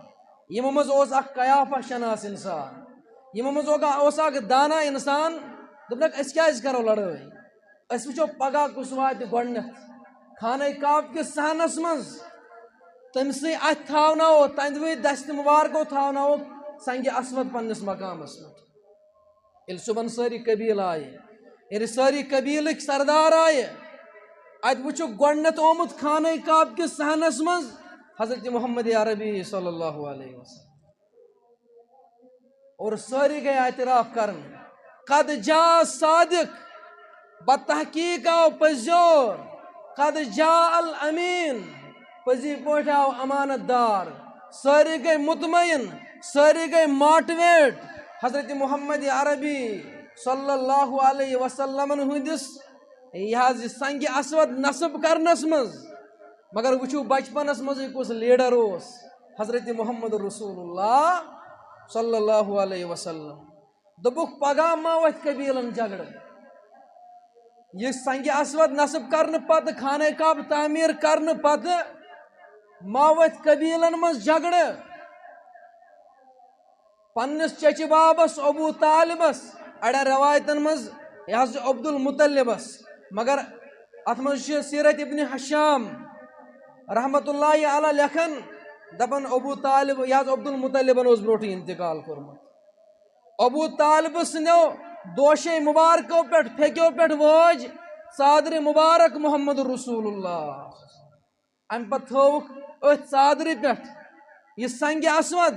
یِمو منٛز اوس اکھ قیافہ شناس انسان، یِمو منٛز اوکا-، اوس اکھ دانا انسان، دوٚپنکھ، "أسۍ کیازِ کرو لڑٲے؟ أسۍ وٕچھو پگاہ کُس واتہِ گۄڈٕنیتھ خانہ کعبہٕ کِس صحنس منٛز، تٔمۍ سٕے اتھِ تھاوناوو، تہنٛدوٕے دستہِ مبارکو تھاوناوو سنگِ اسود پننِس مقامس پٮ۪ٹھ۔" ییٚلہِ صُبحن سٲری قبیٖلہٕ آیہِ، ییٚلہِ سٲری قبیٖلٕکۍ سردار آیہِ، اَتہِ وٕچھُکھ گۄڈٕنٮ۪تھ آمُت خانہ کعبہٕ کِس صحنس منٛز حضرت محمد عربی صلی اللہ علیہ وسلم۔ اور سٲری گٔے اعتراف کرن، "قد جاء صادق"، بتحقیق آو پٔزیور، "قد جاء الامین"، پٔزی پٲٹھۍ آو امانت دار۔ سٲری گٔے مطمئن، سٲری گٔے موٹیویٹ حضرت محمد عربی صلی اللہ علیہ وسلمن ہٕنٛدِس یہِ حظ یہِ سنگِ اسود نصب کرنس منٛز۔ مگر وٕچھِو بچپنس منٛزٕے کُس لیڈر اوس، حضرت محمد رسول اللہ صلی اللہ علیہ وسلم۔ دوٚپُکھ، پگاہ ما وۄتھِ قبیلن جھگڑٕ۔ یہِ سنگِ اسود نصب کرنہٕ پتہٕ، خانہ کعبہٕ تعمیٖر کرنہٕ پتہٕ ما وۄتھِ قبیلن منٛز جھگڑٕ۔ پننِس چچہِ بابس ابو طالبس، اڑٮ۪ن روایتن منٛز یہِ حظ چھُ عبدالمطلبس، مگر اتھ منٛز چھُ سیرت ابن ہشام رحمت اللہ علیہ لیکھان، دپان، ابو طالب، یہِ حظ عبدالمطلبن اوس برونٹھٕے انتقال کوٚرمُت۔ ابو طالب سٕنٛدیو دوشے مبارکو پٮ۪ٹھ، پھیکیو پٮ۪ٹھ وٲج ژادرِ مبارک محمد رسول اللہ۔ امہِ پتہٕ تھٲوٕکھ أتھۍ ژادرِ پٮ۪ٹھ یہِ سنگِ اسود۔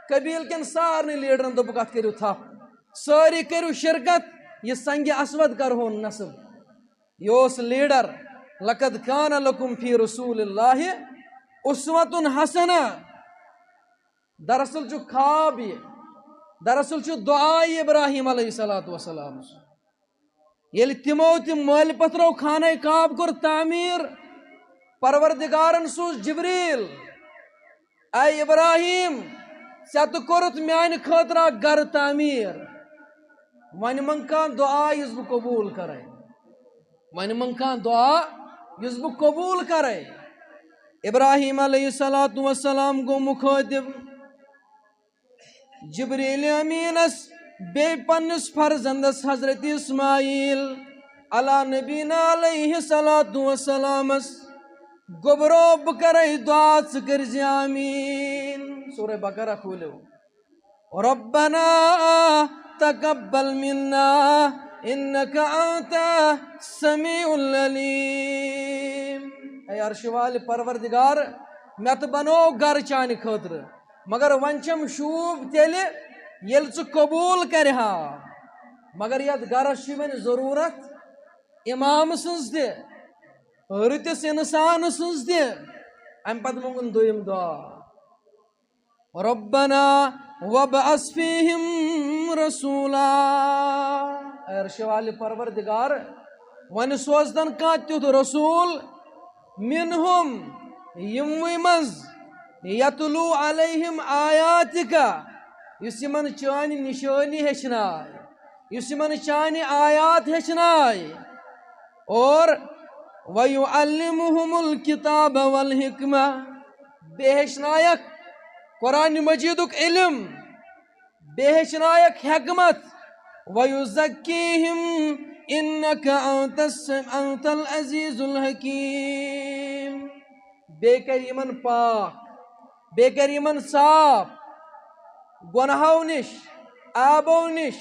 قبیٖل کٮ۪ن سارنٕے لیڈرن دوٚپُکھ، "اتھ کٔرِو تھپھ، سٲری کٔرِو شرکت، یہِ سنگِ اسود کرہون نصب۔" یہِ اوس لیڈر، "لقد کان لکم فی رسول اللہ اسوۃ حسنہ۔" دراصل چھُ خواب یہِ، دراصل چھُ دعا یہِ ابراہیم علیہ الصلوۃ والسلام۔ ییٚلہِ تِمو تہِ مٲلۍ پتھرو خانہ کعب کوٚر تعمیٖر، پروردگارن سوٗز جبریل، "اے ابراہیم، ژےٚ تہٕ کوٚرُتھ میانہِ خٲطرٕ اکھ گرٕ تعمیٖر، وۄنۍ منٛگ کانٛہہ دعا یُس بہٕ قبوٗل کرے، وۄنۍ منٛگ کانٛہہ دعا یُس بہٕ قبوٗل کرے۔" ابراہیم علیہ الصلوۃ والسلام گوٚو مُخٲطب جبریل امینس، بیٚیہِ پننِس فرزندس حضرت اسماعیل علی نبینا علیہ الصلوۃ والسلامس، "گوٚبرو، بہٕ کرے دعا، ژٕ کٔرزِ آمیٖن۔" سورہ بقرہ کھوٗلِو۔ ربنا تقبل منا انك انت السميع العليم۔ اے عرش والہِ پروردگار، مےٚ تہٕ بنوو گرٕ چانہِ خٲطرٕ، مگر وۄنۍ چھَم شوٗب تیٚلہِ، ییٚلہِ ژٕ قبوٗل کرِ ہا۔ مگر یتھ گرس چھِ وۄنۍ ضروٗرت امام سٕنٛز تہِ، رٕتِس انسان سٕنٛز تہِ۔ امہِ پتہٕ مونٛگُن دوٚیِم دعا، ربنا وابعث فیہم رسولا۔ اے عرش والہِ پروردگار، وۄنۍ سوزتن کانٛہہ تیُتھ رسول، منہم، یِموٕے منٛز، یتلو علیہم آیاتک، یُس یِمن چانہِ نشٲنی ہیٚچھنایہِ، یُس یِمن چانہِ آیات ہیٚچھنایہِ۔ اور وَيُعَلِّمُهُمُ الْكِتَابَ وَالْحِكْمَةَ، بیٚیہِ ہیٚچھنایَکھ قرآن مجیدُک علم، بیٚیہِ ہیٚچھنایَکھ حکمت۔ وَيُزَكِّيهِمْ إِنَّكَ أَنْتَ الس-، أَنْتَ الْعَزِيزُ الْحَكِيمُ۔ بیٚیہِ کَرِ یِمَن پاک، بیٚیہِ کَرِ یِمَن صاف گۄناہو نِش، عیبو نِش۔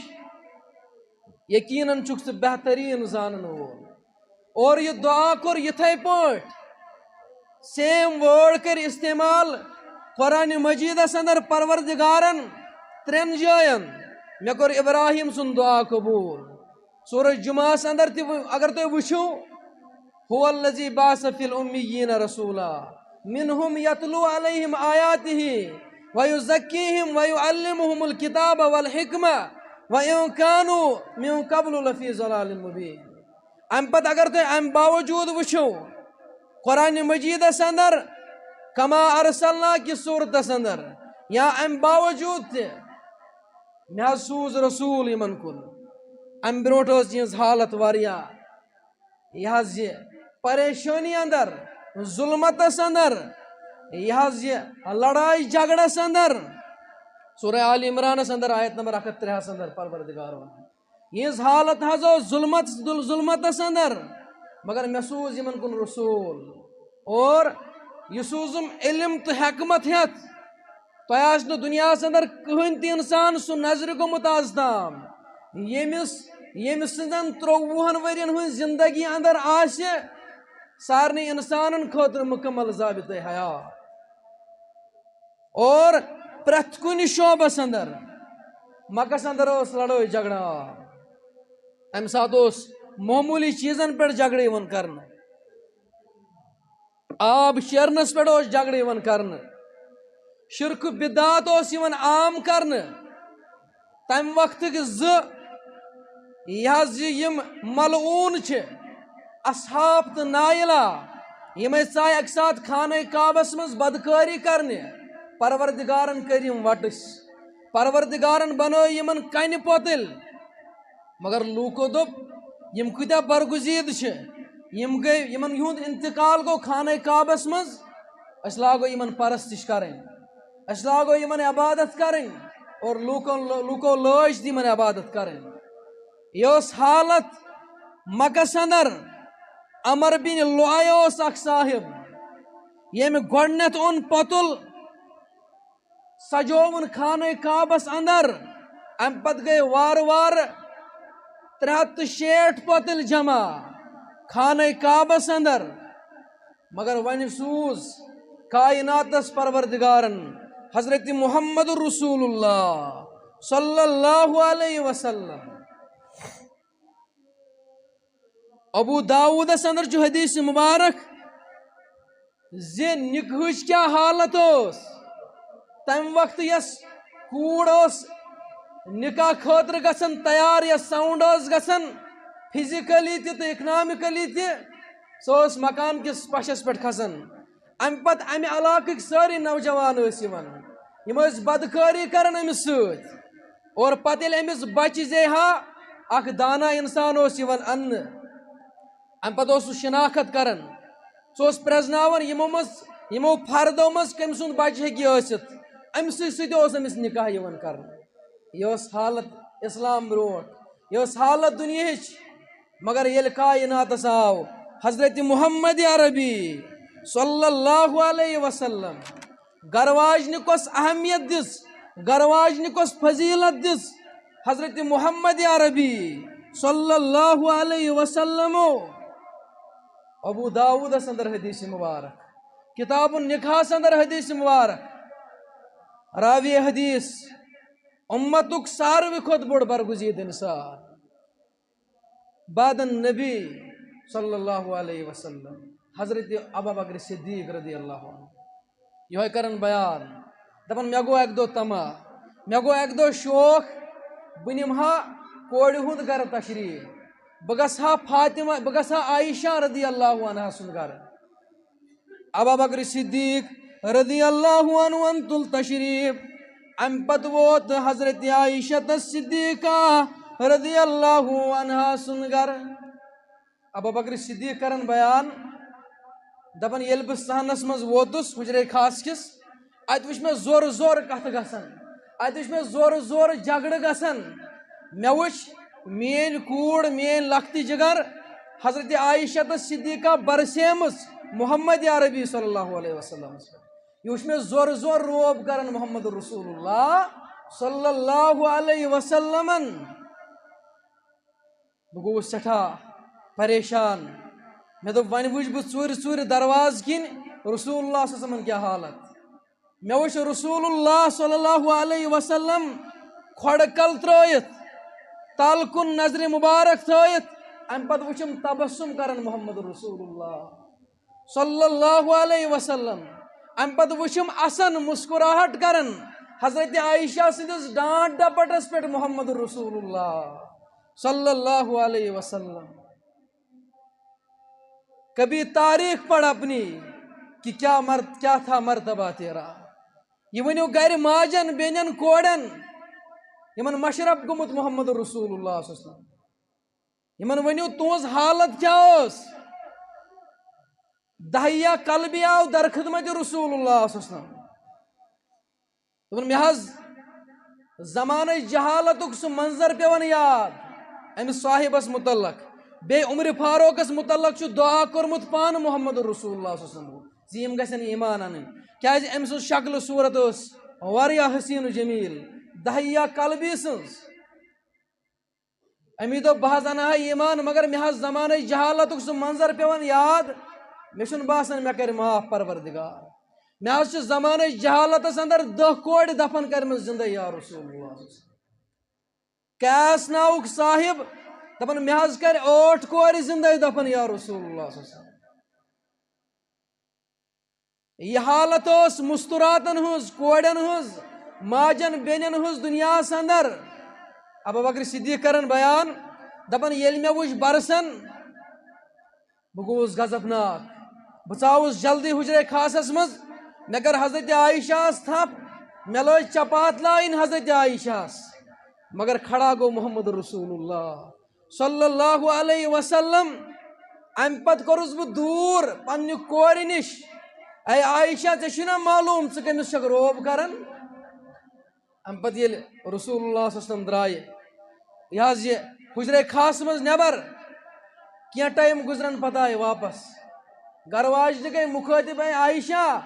یقیناً چھُکھ ژٕ بہتریٖن زانن وول۔ اور یہِ دعا کوٚر یِتھے پٲٹھۍ، same word کٔرۍ استعمال قرآن مجیدس اندر پروردگارن ترٛٮ۪ن جاین۔ مےٚ کوٚر ابراہیم سُنٛد دعا قبوٗل۔ سورہ جمعہس اندر تہِ وۄنۍ اگر تُہۍ وٕچھِو، هو الذي بعث في الأميين رسولا منهم يتلو عليهم آياته ويزكيهم ويعلمهم الكتاب والحكمة وإن كانوا من قبل لفي ضلال مبين۔ امہِ پتہٕ اگر تُہۍ امہِ باوجوٗد وٕچھِو، قرآن مجیدس اندر کما ارسلنا کِس صورتس اندر، یا امہِ باوجوٗد تہِ، مےٚ حظ سوٗز رسوٗل یِمن کُن۔ امہِ برونٛٹھ ٲس یِہٕنٛز حالت واریاہ، یہِ حظ یہِ پریشٲنی اندر، ظلمتس اندر، یہِ حظ یہِ لڑایہِ جھگڑس اندر۔ سورہ آل عمرانس اندر آیت نمبر اکھ ہتھ ترٛےٚ ہس اندر پروردگار ونان، یِہٕنٛز حالت حظ ٲس ظلمت، ظل-، ظلمتس اندر، مگر مےٚ سوٗز یِمن کُن رسوٗل، اور یہِ سوٗزُم علم تہٕ حکمت ہٮ۪تھ۔ تۄہہِ آسہِ نہٕ دُنیاہس اندر کٕہٕنۍ تہِ انسان سُہ نظرِ گوٚمُت آز تام، ییٚمِس، ییٚمہِ سٕنٛزن ترٛۆوُہن ؤرین ہٕنٛز زندگی اندر آسہِ سارنٕے انسانن خٲطرٕ مکمل ضابطہ حیات۔ اور پرٛٮ۪تھ کُنہِ شعبس اندر، مکس اندر ٲس لڑٲے جھگڑا، امہِ ساتہٕ اوس معموٗلی چیٖزن پٮ۪ٹھ جھگڑٕ یِوان کرنہٕ۔ آب شیرنس پٮ۪ٹھ اوس جھگڑٕ یِوان کرنہٕ، شرک بدعت اوس یِوان عام کرنہٕ۔ تمہِ وقتٕکۍ زٕ، یہِ حظ یہِ یِم ملعوٗن چھِ، اصحاب تہٕ نائلہ، یِمے ژاے اکہِ ساتہٕ خانہ کعبس منٛز بدکٲری کرنہِ۔ پروردگارن کٔرۍ یِم وٹٕسۍ، پروردگارن بنٲے یِمن کنہِ پۄتٕلۍ۔ مگر لوٗکو دوٚپ، یِم کۭتیٛاہ برگزیٖد چھِ، یِم گٔے، یِمن یِہُنٛد انتقال گوٚو خانہ کعبس منٛز، أسۍ لاگو یِمن پرستش کرٕنۍ، أسۍ لاگو یِمن عبادت کرٕنۍ، اور لوٗکو، لوٗکو لٲج تہِ یِمن عبادت کرٕنۍ۔ یہِ ٲس حالت مکس اندر۔ عمر بن لؤے اوس اکھ صاحب، ییٚمۍ گۄڈٕنٮ۪تھ اوٚن پۄتُل، سجووُن خانہ کعبس اندر۔ امہِ پتہٕ گٔے وارٕ وارٕ ترٛےٚ ہتھ تہٕ شیٹھ پۄتٕلۍ جمع خانہ کعبس اندر۔ مگر وۄنۍ سوٗز کائناتس پروردگارن حضرت محمد رسول اللہ صلی اللہ علیہ وسلم۔ ابو داؤدس اندر چھُ حدیث مبارک زِ نکاحٕچ کیٛاہ حالت ٲس۔ تمہِ وقتہٕ یۄس کوٗر ٲس نکاح خٲطرٕ گژھان تیار، یۄس sound ٲس گژھان physically تہِ تہٕ economically تہِ، سۄ ٲس مکان کِس پشس پٮ۪ٹھ کھسان۔ امہِ پتہٕ امہِ علاقٕکۍ سٲری نوجوان ٲسۍ یِوان، یِم ٲسۍ بدکٲری کران أمِس سۭتۍ۔ اور پتہٕ ییٚلہِ أمِس بچہِ زیہا، اکھ دانا انسان اوس یِوان اننہٕ۔ امہِ پتہٕ اوس سُہ شناخت کران، سُہ اوس پرزناوان یِمو منٛز، یِمو فردو منٛز کٔمۍ سُنٛد بچہِ ہیٚکہِ ٲسِتھ۔ أمۍ سٕے سۭتۍ اوس أمِس نکاح یِوان کرنہٕ۔ یہِ ٲس حالت اسلام برونٛٹھ، یہِ ٲس حالت دُنیہٕچ۔ مگر ییٚلہِ کائناتس آو حضرت محمد عربی صلی اللہ علیہ وسلم، گرٕ واجنہِ کۄس اہمیت دِژ، گرواجنہِ کۄس فضیلت دِژ حضرت محمد عربی صلی اللہ علیہ وسلم؟ ابو داؤدس اندر حدیث مبارک، کتاب النکاحس اندر حدیث مبارک، راوی حدیث، امتک ساروی کھۄتہٕ بوٚڑ برگزید انسان بعد النبی صلی اللہ علیہ وسلم، حضرت ابا بکر صدیق رضی اللہ عنہ۔ یہوے کرن بیان، دپان، مےٚ گوٚو اکہِ دۄہ طمع، مےٚ گوٚو اکہِ دۄہ شوق، بہٕ نِمہٕ ہا کورِ ہُنٛد گرٕ تشریف، بہٕ گژھٕ ہا فاطمہ، بہٕ گژھٕ ہا عائشہ رضی اللہ عنہا سُنٛد گرٕ۔ ابا بکر صدیق رضی اللہ عنہ تُل تشریف۔ امہِ پتہٕ ووت حضرت عائشہ صدیقہ رضی اللہ عنہا سُنٛد گرٕ۔ ابا بکر صدیق کرن بیان، دپان، ییٚلہِ بہٕ صحنس منٛز ووتُس حجرے خاص کِس، اتہِ وٕچھ مےٚ زورٕ زورٕ کتھٕ گژھان، اتہِ وٕچھ مےٚ زورٕ زورٕ جھگڑٕ گژھان۔ مےٚ وٕچھ میٲنۍ کوٗر، میٲنۍ لۄکٹہِ جگر حضرت عائشہ تہٕ صدیقہ برسیمٕژ محمد عربی صلی اللہ علیہ وسلمس پٮ۪ٹھ۔ یہِ وٕچھ مےٚ زورٕ زورٕ روب کران محمد رسول اللہ صلی اللہ علیہ وسلمن۔ بہٕ گوٚوُس سٮ۪ٹھاہ پریشان۔ مےٚ دوٚپ، وۄنۍ وٕچھ بہٕ ژوٗرِ ژوٗرِ دروازٕ کِنۍ رسول اللہ صلی اللہ علیہ وسلمن کیٛاہ حالت۔ مےٚ وٕچھ رسول اللہ صلی اللہ علیہ وسلم کھۄڈٕ کل ترٲیِتھ، تل کُن نظرِ مبارک تھٲیِتھ، امہِ پتہٕ وٕچھُم تبسم کران محمد رسول اللہ صلی اللہ علیہ وسلم۔ امہِ پتہٕ وٕچھُم اسن مسکراہٹ کران حضرت عائشہ سٕنٛدِس ڈانٹ ڈپٹس پٮ۪ٹھ محمد رسول اللہ صلی اللہ علیہ وسلم۔ کبھی تاریخ پڑھ اپنی کہ کیا مرت-، کیا تھا مرتبہ تیرا۔ یہِ ؤنِو گرِ ماجن، بیٚنٮ۪ن، کورٮ۪ن، یِمن مشرف گوٚمُت محمد رسول اللہ صلی اللہ علیہ وسلم۔ یِمن ؤنِو، تُہنٛز حالت کیٛاہ ٲس؟ داہیہ قلبی آو در خدمت رسول اللہ صلی اللہ علیہ وسلم۔ دوٚپُن، مےٚ حظ زمانٕچ جہالتُک سُہ منظر پٮ۪وان یاد أمِس صاحبس متعلق۔ بیٚیہِ عمر فاروقس متعلق چھُ دعا کوٚرمُت پانہٕ محمد رسول اللہ صلی اللہ علیہ وسلم زِ یِم گژھن ایمان انٕنۍ، کیازِ أمۍ سٕنٛز شکل صورت ٲس واریاہ حسین و جمیل، داہیہ قلبی سٕنٛز۔ امی دوٚپ، بہٕ حظ انہٕ ہا ایمان، مگر مےٚ حظ زمانٕچ جہالتُک سُہ منظر پٮ۪وان یاد، مےٚ چھُنہٕ باسان مےٚ کرِ معاف پروردگار۔ مےٚ حظ چھُ زمانٕچ جہالتس اندر دہ کورِ دفن کرِمژٕ زندے یا رسول اللہ۔ قیس ناوُک صاحب دپان، مےٚ حظ کرِ ٲٹھ کورِ زندے دفن یا رسول اللہ صلی اللہ علیہ وسلم۔ یہِ حالت ٲس مستوراتن ہٕنٛز، کورٮ۪ن ہٕنٛز، ماجن بیٚنٮ۪ن ہٕنٛز دُنیاہس اندر۔ ابو بکر صدیق کران بیان، دپان، ییٚلہِ مےٚ وُچھ برسن، بہٕ گوٚوُس غضبناک۔ بہٕ ژاوُس جلدی حجرے خاصس منٛز، مےٚ کٔر حضرت عائشہ ہس تھپھ، مےٚ لٲج چپاتھ لایِنۍ حضرت عائشہ ہس، مگر کھڑا گوٚو محمد رسول اللہ صلی اللہ علیہ وسلم۔ امہِ پتہٕ کوٚرُس بہٕ دوٗر پننہِ کورِ نِش۔ اے عائشہ، ژےٚ چھُے نا معلوم ژٕ کٔمِس چھکھ روب کران؟ امہِ پتہٕ ییٚلہِ رسول اللہ صلی اللہ علیہ وسلم درٛایہِ، یہِ حظ یہِ حجرے خاص منٛز نٮ۪بر، کینٛہہ ٹایم گُزرن پتہٕ آیہِ واپس۔ گرٕ واجنہِ گٔے مُخٲطب، اے عائشہ،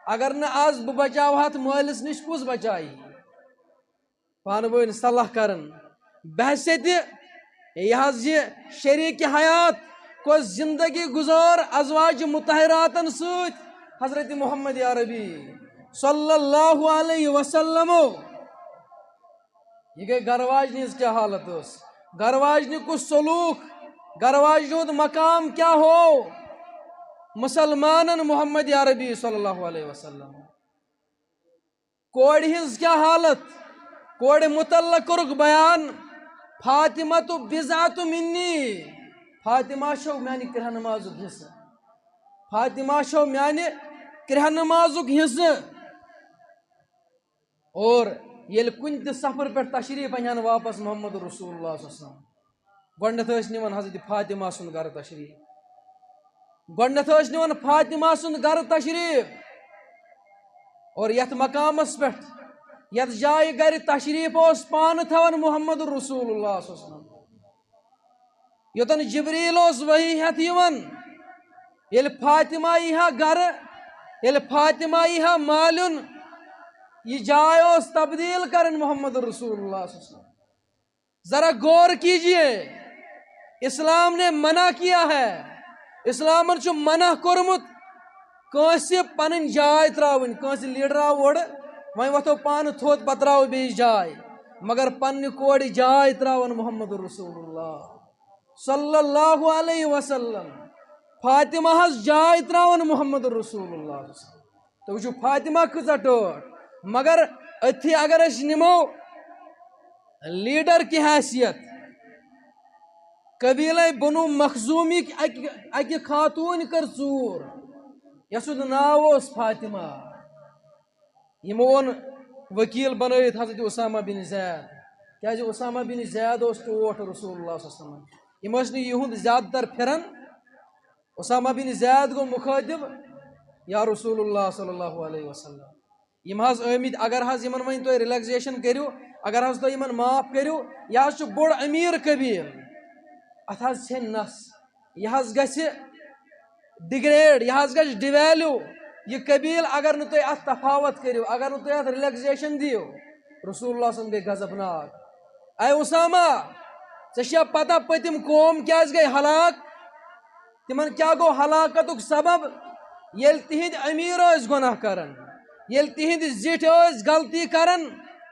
اگر نہٕ از بہٕ بچاوہتھ مٲلِس نِش، کُس بچایہِ؟ پانہٕ ؤنۍ صلاح کران۔ بحث تہِ یہِ حظ یہِ شریک حیات کۄس زندگی گُزار ازواج مطہراتن سۭتۍ حضرت محمد عربی صلی اللہ علیہ وسلم۔ یہِ گٔے گرٕ واجنہِ ہٕنٛز کیٛاہ حالت ٲس، گرٕ واجنہِ کُس سلوک، گرٕ واجنہِ ہُنٛد مقام کیٛاہ ہو مسلمانن محمد عربی صلی اللہ علیہ وسلم۔ کورِ ہٕنٛز کیٛاہ حالت؟ کورِ متعلق کوٚرُکھ بیان، فاطمہ تو بضعۃ منی، فاطمہ چھو میانہِ کرٛہہ نمازُک حصہٕ، فاطمہ چھو میانہِ کرٛہہ نمازُک حصہٕ۔ اور ییٚلہِ کُنہِ تہِ سفر پٮ۪ٹھ تشریف انہِ ہن واپس محمد رسول اللہ صلی اللہ علیہ وسلم، گۄڈٕنٮ۪تھ ٲسۍ نِوان حضرت فاطمہ سُنٛد گرٕ تشریٖف۔ گۄڈٕنٮ۪تھ ٲسۍ نِوان فاطمہ سُنٛد گرٕ تشریٖف۔ اور یتھ مقامس پٮ۪ٹھ، یتھ جایہِ گرِ تشریٖف اوس پانہٕ تھاوان محمد رسول اللہ صلی اللہ علیہ وسلم، یوٚتن جبریل اوس وحی ہٮ۪تھ یِوان، ییٚلہِ فاطمہ یی ہا گرٕ، ییٚلہِ فاطمہ یی ہا مالیُن، یہ جاے اوس تبدیل کرن محمد رسول اللہ صلی اللہ علیہ وسلم۔ ذرا غور کیجئے، اسلام نے منع کیا ہے، اسلامن چھُ منع کوٚرمُت کٲنٛسہِ پنٕنۍ جاے ترٛاوٕنۍ، کٲنٛسہِ لیڈر آو اورٕ، وۄنۍ وۄتھو پانہٕ تھوٚد، پتہٕ ترٛاوو بیٚیِس جاے، مگر پننہِ کورِ جاے ترٛاوان محمد رسول اللہ صلی اللہ علیہ وسلم۔ فاطمہ ہس جاے ترٛاوان محمد رسول اللہ۔ تُہۍ وٕچھِو فاطمہ کۭژاہ ٹٲٹھ۔ مگر أتھی اگر أسۍ نِمو لیڈر کہِ حیثیت، قبیلے بنو مخزومی اکہِ، اکہِ خاتوٗنۍ کٔر ژوٗر، یَس سُنٛد ناو اوس فاطمہ۔ یِمو اوٚن وکیل بنٲیِتھ حضرت اسامہ بن زید، کیازِ اسامہ بن زید اوس ٹوٹھ رسول اللہ صلی اللہ علیہ وسلم۔ یِم ٲسۍ نہٕ یِہُنٛد زیادٕ تر پھِران۔ اسامہ بن زید گوٚو مخٲطب، یا رسول اللہ صلی اللہ علیہ وسلم، یِم حظ آمٕتۍ، اگر حظ یِمن وۄنۍ تُہۍ ریلیکسیشن کٔرِو، اگر حظ تُہۍ یِمن معاف کٔرِو، یہِ حظ چھُ بوٚڑ امیر قبیٖل، اتھ حظ چھے نس، یہِ حظ گژھِ ڈگریڈ، یہِ حظ گژھِ ڈیویلیو۔ یہِ قبیٖل اگر نہٕ تُہۍ اتھ تفاوت کٔرِو، اگر نہٕ تُہۍ اتھ ریلیکسیشن دِیِو، رسول اللہ صلی اللہ علیہ وسلم گٔے غضبناک۔ اے اسامہ، ژےٚ چھےٚ پتہ پٔتِم قوم کیازِ گٔے ہلاک؟ تِمن کیٛاہ گوٚو ہلاکتُک سبب؟ ییٚلہِ تِہنٛدۍ امیر ٲسۍ گۄناہ کران، ییٚلہِ تِہنٛدۍ زِٹھۍ ٲسۍ غلطی کران،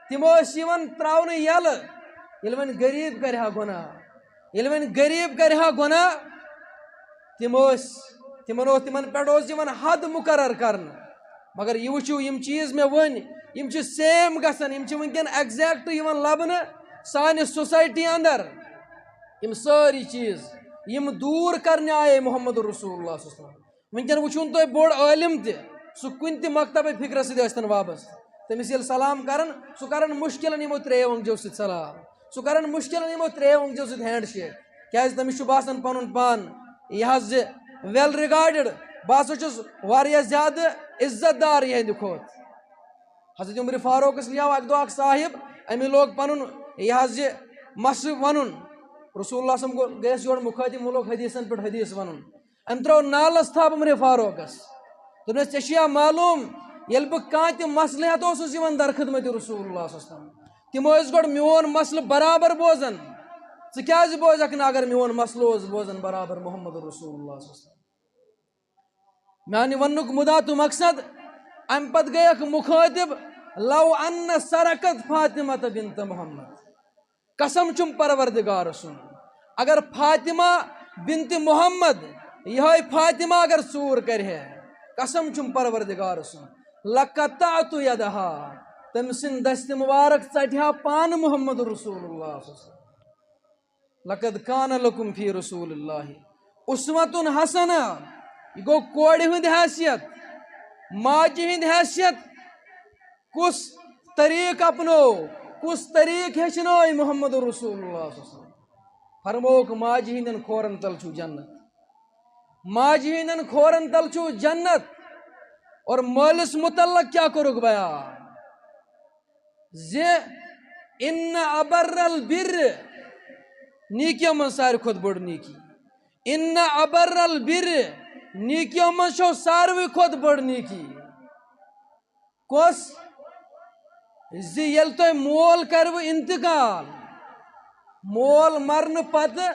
تِم ٲسۍ یِوان ترٛاونہٕ یَلہٕ۔ ییٚلہِ وۄنۍ غریٖب کرِ ہا گۄناہ، ییٚلہِ وۄنۍ غریٖب کرِ ہا گۄناہ، تِم ٲسۍ، تِمن اوس، تِمن پٮ۪ٹھ اوس یِوان حد مُقرر کرنہٕ۔ مگر یہِ وٕچھِو، یِم چیٖز مےٚ ؤنۍ، یِم چھِ سیم گژھان، یِم چھِ وٕنکٮ۪ن ایگزیکٹ یِوان لبنہٕ سانہِ سوسایٹی اندر۔ یِم سٲری چیٖز، یِم دوٗر کرنہِ آیے محمد رسول اللہ صلی اللہ علیہ وسلم۔ وٕنکٮ۪ن وٕچھُن تۄہہِ بوٚڑ عٲلِم تہِ، سُہ کُنہِ تہِ مکتبہ فکرس سۭتۍ ٲسۍتن وابستہٕ، تٔمِس ییٚلہِ سلام کران، سُہ کران مُشکِلن یِمو ترٛیٚیو أنٛگجو سۭتۍ سلام، سُہ کران مُشکِلن یِمو ترٛیٚیو أنٛگجو سۭتۍ ہینڈ شیک، کیازِ تٔمِس چھُ باسان پنُن پان یہِ حظ زِ ویل ریگارڈڈ، بہٕ ہسا چھُس واریاہ زیادٕ عزت دار یِہنٛدِ کھۄتہٕ۔ حضرت عمر فاروقس لیاو اکہِ دۄہ اکھ صاحب، أمۍ لوگ پنُن یہِ حظ یہِ مسلہٕ ونُن۔ رسول اللہ صلی اللہ علیہ وسلم گوٚو، گٔیس یورٕ مُخٲطب، وۄنۍ لوگ حدیثن پٮ۪ٹھ حدیث ونُن۔ أمۍ ترٛوو نالس تھپھ عمر فاروقس۔ دوٚپنس، "ژےٚ چھُیا معلوم، ییٚلہِ بہٕ کانٛہہ تہِ مسلہٕ ہٮ۪تھ اوسُس یِوان در خدمت رسول اللہ صلی اللہ علیہ وسلم، تِم ٲسۍ گۄڈٕ میون مسلہٕ برابر بوزان، ژٕ کیازِ بوزکھ نہٕ اگر میون مسلہٕ اوس بوزان برابر محمد رسول اللہ صلی اللہ علیہ وسلم؟" میانہِ وننُک مُدا تہٕ مقصد، امہِ پتہٕ گٔیکھ مُخٲطب، "لو ان سرقت فاطمہ بنت محمد"۔ قسم چھُم پروردگار سُنٛد، اگر فاطمہ بنت محمد، یِہوٚے فاطمہ اگر ژوٗر کرِ ہے، قسم چھُم پروردگار سُنٛد، "لقطعت یدہا"، تٔمۍ سٕنٛدۍ دستِ مبارک ژٹہِ ہا پانہٕ محمد رسول اللہ صلی اللہ علیہ وسلم۔ "لقد کان لکم فی رسول اللہ اسوۃ حسنہ"، یہِ گوٚو کورِ ہُنٛد حیثیت، ماجہِ ہُنٛد حیثیت، کُس طریٖق اپنو، کُس طریٖق ہیٚچھنٲے محمد رسول اللہ صلی اللہ علیہ وسلم؟ فرمووُکھ، ماجہِ ہٕنٛدٮ۪ن کھورن تل چھُ جنت، ماجہِ ہٕنٛدٮ۪ن کھورن تل چھُ جنت۔ اور مٲلِس متعلق کیٛاہ کوٚرُکھ بیان؟ زِ ان ابر البر، نیکیو منٛز ساروی کھۄتہٕ بٔڑ نیکی۔ ان ابر البر، نیکیو منٛز چھو ساروی کھۄتہٕ بٔڑ نیکی۔ کۄس؟ زِ ییٚلہِ تۄہہِ مول کرِوٕ انتقال، مول مرنہٕ پتہٕ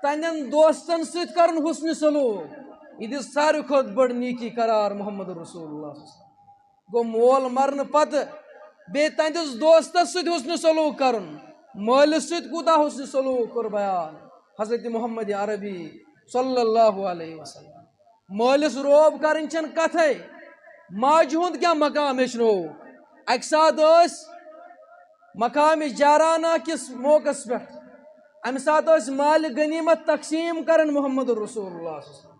تہنٛدٮ۪ن دوستن سۭتۍ کرُن حسن سلوک، یہِ دِژ ساروی کھۄتہٕ بٔڑ نیکی قرار محمد رسول اللہ صلی اللہ علیہ وسلم۔ گوٚو مول مرنہٕ پتہٕ بیٚیہِ تہنٛدِس دوستس سۭتۍ حسن سلوک کرُن، مٲلِس سۭتۍ کوٗتاہ حسن سلوک کوٚر بیان حضرت محمد عربی صلی اللہ علیہ وسلم۔ مٲلِس روب کرٕنۍ چھَنہٕ کتھے، ماجہِ ہُنٛد کیٛاہ مقام ہیٚچھنووُکھ؟ اکہِ ساتہٕ ٲسۍ مقام جارانہ کِس موقعس پٮ۪ٹھ، امہِ ساتہٕ ٲسۍ مالِ غنیمت تقسیٖم کران محمد رسول اللہ صلی اللہ علیہ وسلم۔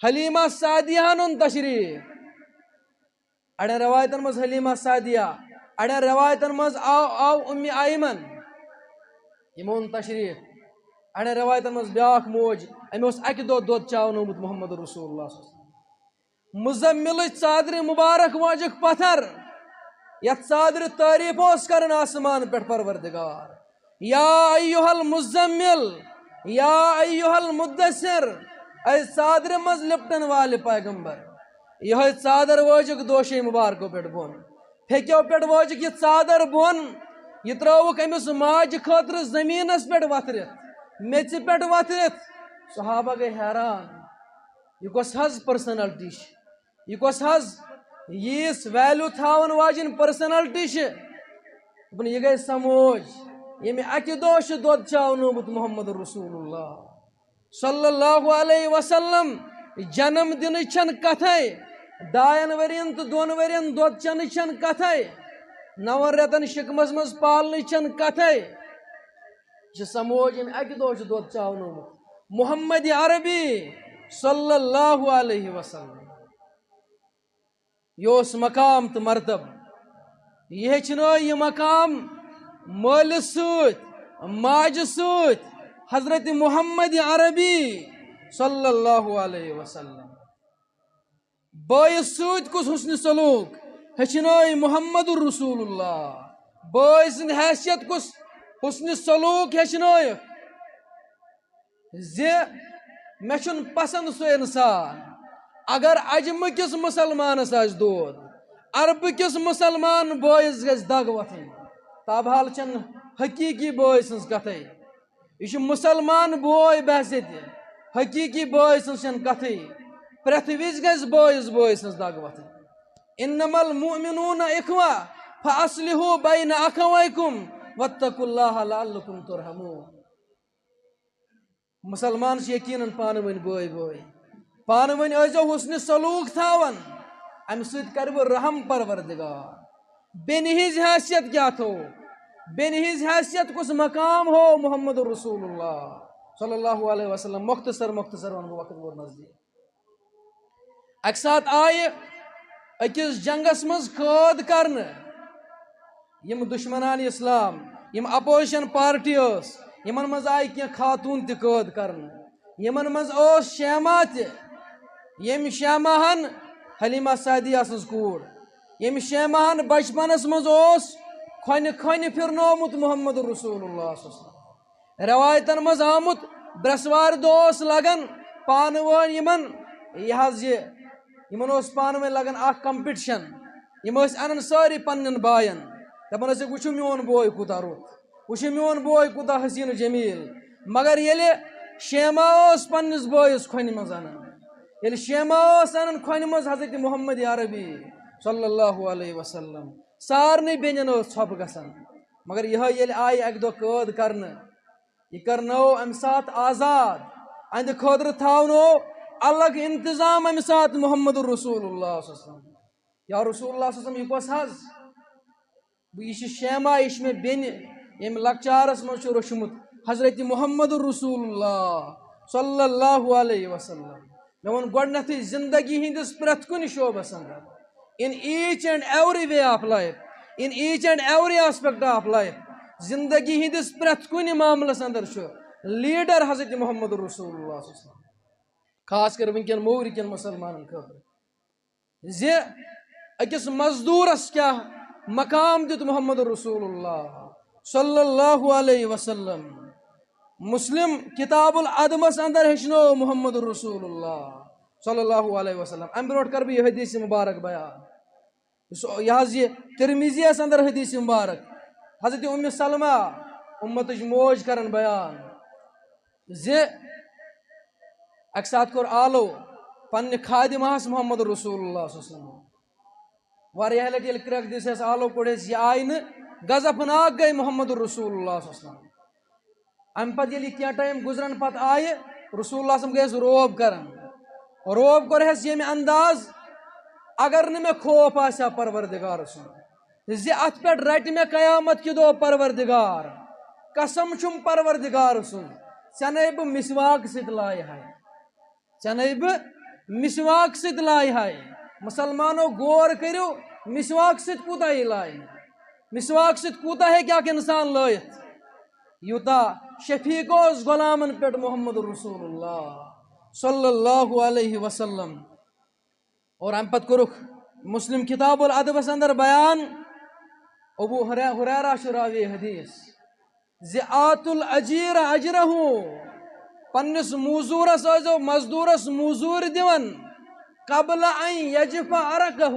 حلیمہ سعدیہ ہن اوٚن تشریٖف۔ اڑٮ۪ن رٮ۪وایتن منٛز حلیمہ سعدیہ، اڑٮ۪ن رٮ۪وایتن منٛز آو، آو اُمِ ایمن، یِمو اوٚن تشریٖف۔ اڑٮ۪ن رٮ۪وایتن منٛز بیٛاکھ موج، أمۍ اوس اکہِ دۄہ دۄد چاونومُت محمد رسول اللہ صلی اللہ علیہ وسلم۔ مزملٕچ ژادرِ مبارک وٲجِکھ پتھر، یتھ ژادرِ تعریف اوس کران آسمان پٮ۪ٹھ پروردگار۔ یا ایھا المزمل، یا ایھا المدثر، اے ژادرِ منٛز لپٹن والہِ پیغمبر۔ یِہوٚے ژادر وٲجِکھ دوشے مبارکو پٮ۪ٹھ بۄن۔ پھیٚکیو پٮ۪ٹھ وٲجِکھ یہِ ژادر بۄن، یہِ ترٲوٕکھ أمِس ماجہِ خٲطرٕ زٔمیٖنَس پٮ۪ٹھ وۄتھرِتھ، میٚژِ پٮ۪ٹھ وۄتھرِتھ۔ صحابہ گٔے حیران، یہِ کۄس حظ personality چھِ؟ یہِ کۄس حظ ییٖژ value تھاوَن واجٮ۪ن personality چھِ؟ دوٚپُن، یہِ گٔے سموج، ییٚمہِ اَکہِ دۄہ چھُ دۄد چاونومُت محمد رسول اللہ صلی اللہ علیہ وسلم۔ جنم دِنٕچ چھَنہٕ کَتھَے، ڈاین ؤرین تہٕ دۄن ؤرین دۄد چٮ۪نٕچ چھَنہٕ کَتھَے، نَوَن رٮ۪تَن شِکمَس منٛز پالنٕچ چھَنہٕ کَتھَے۔ یہِ چھِ سموج، ییٚمہِ اَکہِ دۄہ چھُ دۄد چاونومُت محمد عربی صلی اللہ علیہ وسلم۔ یہِ اوس مقام تہٕ مرتبہٕ۔ یہِ ہیٚچھنٲو یہِ مقام مٲلِس سۭتۍ، ماجہِ سۭتۍ، حضرت محمد عربی صلی اللہ علیہ وسلم۔ بٲیِس سۭتۍ کُس حسنِ سلوک ہیٚچھنٲے محمد رسول اللہ؟ بٲے سٕنٛدِ حیثیت کُس حسنِ سلوک ہیٚچھنٲیِکھ؟ زِ مےٚ چھُنہٕ پسند سُہ انسان، اگر عجمہٕ کِس مسلمانس آسہِ دود، عربہٕ کِس مسلمان بٲیِس گژھِ دگ وۄتھٕنۍ۔ تابحال چھَنہٕ حقیقی بٲے سٕنٛز کتھے۔ یہِ چھُ مسلمان بوے بحث ییٚتہِ، حقیقی بٲے سٕنٛز چھَنہٕ کتھٕے۔ پرٛٮ۪تھ وِزِ گژھِ بٲیِس بٲے سٕنٛز دگ وۄتھٕنۍ۔ انما المؤمنون اخوہ فاصلحوا بین اخویکم واتقوا اللہ لعلکم ترحمون۔ مسلمان چھِ یقیناً پانہٕ ؤنۍ بٲے بٲے، پانہٕ ؤنۍ ٲسۍزیو حسنِ سلوک تھاوان، اَمہِ سۭتۍ کَرِ وۄنۍ رحم پروردگار۔ بیٚنہِ ہِنٛز حیثیت کیٛاہ تھٲو؟ بیٚنہِ ہِنٛز حیثیت کُس مقام ہو محمد رسول اللہ صلی اللہ علیہ وسلم؟ مختصر مختصر وَنہٕ بہٕ، وقت ووت نزدیٖک۔ اَکہِ ساتہٕ آیہِ أکِس جنگس منٛز قٲد کرنہٕ یِم دشمنان اسلام، یِم opposition party ٲس، یِمن منٛز آیہِ کینٛہہ خاتوٗن تہِ قٲد کرنہٕ۔ یِمن منٛز ٲس شیما تہِ، ییٚمۍ شیماہن، حلیمہ سعدیہ سٕنٛز کوٗر، ییٚمۍ شیماہن بچپنس منٛز اوس کھۄنہِ کھۄنہِ پھِرنومُت محمد رسول اللہ صلی اللہ علیہ وسلم۔ رٮ۪وایتن منٛز آمُت، برٛٮ۪سوارِ دۄہ اوس لگان پانہٕ وٲنۍ یِمن، یہِ حظ یہِ، یِمن اوس پانہٕ وٲنۍ لگان اکھ competition۔ یِم ٲسۍ انان سٲری پننٮ۪ن باین، دپان ٲسِکھ، "وٕچھِو میون بوے کوٗتاہ رُت، وٕچھِو میون بوے کوٗتاہ حسین و جمیل۔" مگر ییٚلہِ شیما اوس پننِس بٲیِس کھۄنہِ منٛز انان، ییٚلہِ شیما اوس انان کھۄنہِ منٛز حضرت محمد عربی صلی اللہ علیہ وسلم، سارنٕے بیٚنٮ۪ن ٲس ژھۄپہٕ گژھان۔ مگر یِہوٚے ییٚلہِ آیہِ اکہِ دۄہ قٲد کرنہٕ، یہِ کرنٲو امہِ ساتہٕ آزاد۔ اہندِ خٲطرٕ تھاونو الگ انتظام امہِ ساتہٕ محمد رسول اللہ صلی اللہ علیہ وسلم۔ یا رسول اللہ صلی اللہ علیہ وسلم، یہِ کۄس حظ؟ بہٕ، یہِ چھِ شیما، یہِ چھِ مےٚ بیٚنہِ، ییٚمۍ لۄکچارس منٛز چھُ روٚچھمُت حضرت محمد رسول اللہ صلی اللہ علیہ وسلم۔ مےٚ ووٚن گۄڈٕنیتھٕے، زندگی ہٕنٛدِس پرٛٮ۪تھ کُنہِ شعبس اندر، in each and every way of life, in each and every aspect of life، زندگی ہٕنٛدِس پرٛٮ۪تھ کُنہِ معاملس اندر چھُ لیڈر حضرت محمد رسول اللہ صلی اللہ علیہ وسلم۔ خاص کر وٕنکٮ۪ن موٚورِ کٮ۪ن مسلمانن خٲطرٕ، زِ أکِس مزدوٗرس کیٛاہ مقام دیُت محمد رسول اللہ صلی اللہ علیہ وسلم۔ مسلم کتاب الادبس اندر ہیٚچھنو محمد رسول اللہ صلی اللہ علیہ وسلم۔ امہِ برونٛٹھ کرٕ بہٕ یہِ حدیث مبارک بیان۔ یُس یہِ حظ یہِ ترمذیَس اندر حدیث مبارک، حضرت ام سلمہ، امتٕچ موج، کران بیان زِ اکہِ ساتہٕ کوٚر آلو پننہِ خادمہس محمد رسول اللہ صلی اللہ علیہ وسلم۔ واریاہ لٹہِ ییٚلہِ کرٛٮ۪کھ دِژ اَسہِ، آلو کوٚڑ اَسہِ، یہِ آیہِ نہٕ، غضبناک گٔے محمد رسول اللہ صلی اللہ علیہ وسلم۔ امہِ پتہٕ ییٚلہِ یہِ کینٛہہ ٹایم گُزرن پتہٕ آیہِ، رسول اللہ صلی اللہ علیہ وسلم گٔے اَسہِ روب کران۔ روب کوٚر اَسہِ ییٚمہِ انداز، اگر نہٕ مےٚ خوف آسہِ ہا پروردگار سُنٛد زِ اتھ پٮ۪ٹھ رٹہِ مےٚ قیامت کہِ دۄہ پروردگار، قسم چھُم پروردگار سُنٛد، ژےٚ نے بہٕ مسواک سۭتۍ لایہِ ہاے۔ ژےٚ نے بہٕ مسواک سۭتۍ لایہِ ہاے۔ مسلمانو، غور کٔرِو، مسواک سۭتۍ کوٗتاہ یی لایہِ؟ مسواک سۭتۍ کوٗتاہ ہیٚکہِ اکھ انسان لٲیِتھ؟ یوٗتاہ شفیق اوس غلامن پٮ۪ٹھ محمد رسول اللہ صلی اللہ علیہ وسلم۔ اور امہِ پتہٕ کوٚرُکھ مسلم کتاب الادبس اندر بیان، ابو ہرے-، ہریرہ چھُ راوی حدیث، زِ آتُ الاجیر اجرہ، پننِس موزوٗرس ٲسۍزیو مزدوٗرس موزوٗرۍ دِوان، قبل ان یجف عرقہ،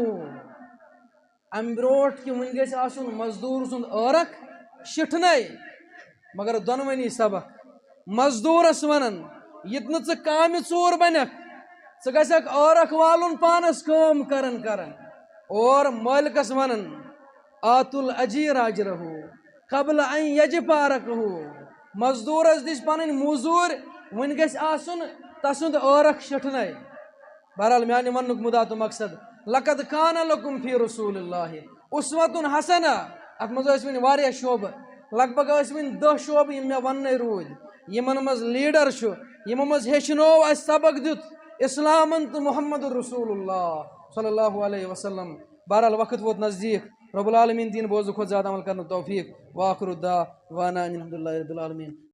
امہِ برونٛٹھ کہِ وُنہِ گژھِ آسُن مزدوٗر سُنٛد عٲرق شِٹھنَے، مگر دۄنوٕنی سبق۔ مزدوٗرس ونان، ییٚتہِ نہٕ ژٕ کامہِ ژوٗر بنکھ، ژٕ گژھکھ عٲرق والُن پانس کٲم کران کران۔ اور مٲلکس ونان، آتُل اجیر اجرہو قبل ان یجف عرقہو۔ مزدوٗرس دِژ پنٕنۍ موٚزوٗرۍ، وُنہِ گژھِ آسُن تسُنٛد عٲرق شِٹھنَے۔ بہرحال، میانہِ وننُک مُدا تہٕ مقصد، لقد کان لکم فی رسول اللہ اسوۃ حسنہ۔ اتھ منٛز ٲسۍ وٕنہِ واریاہ شعبہٕ، لگ بگ ٲسۍ وٕنہِ دَہ شعبہٕ یِم مےٚ وننَے روٗدۍ، یِمن منٛز لیڈر چھُ، یِمو منٛز ہیٚچھنوو اَسہِ، سبق دیُت اسلامن تہٕ محمد رسول اللہ صلی اللہ علیہ وسلم۔ بہرحال، وقت ووت نزدیٖک۔ رب العالمین دِیِن بوزنہٕ کھۄتہٕ زیادٕ عمل کرنُک توفیق۔ وآخر دعوانا ان الحمد للہ رب العالمین۔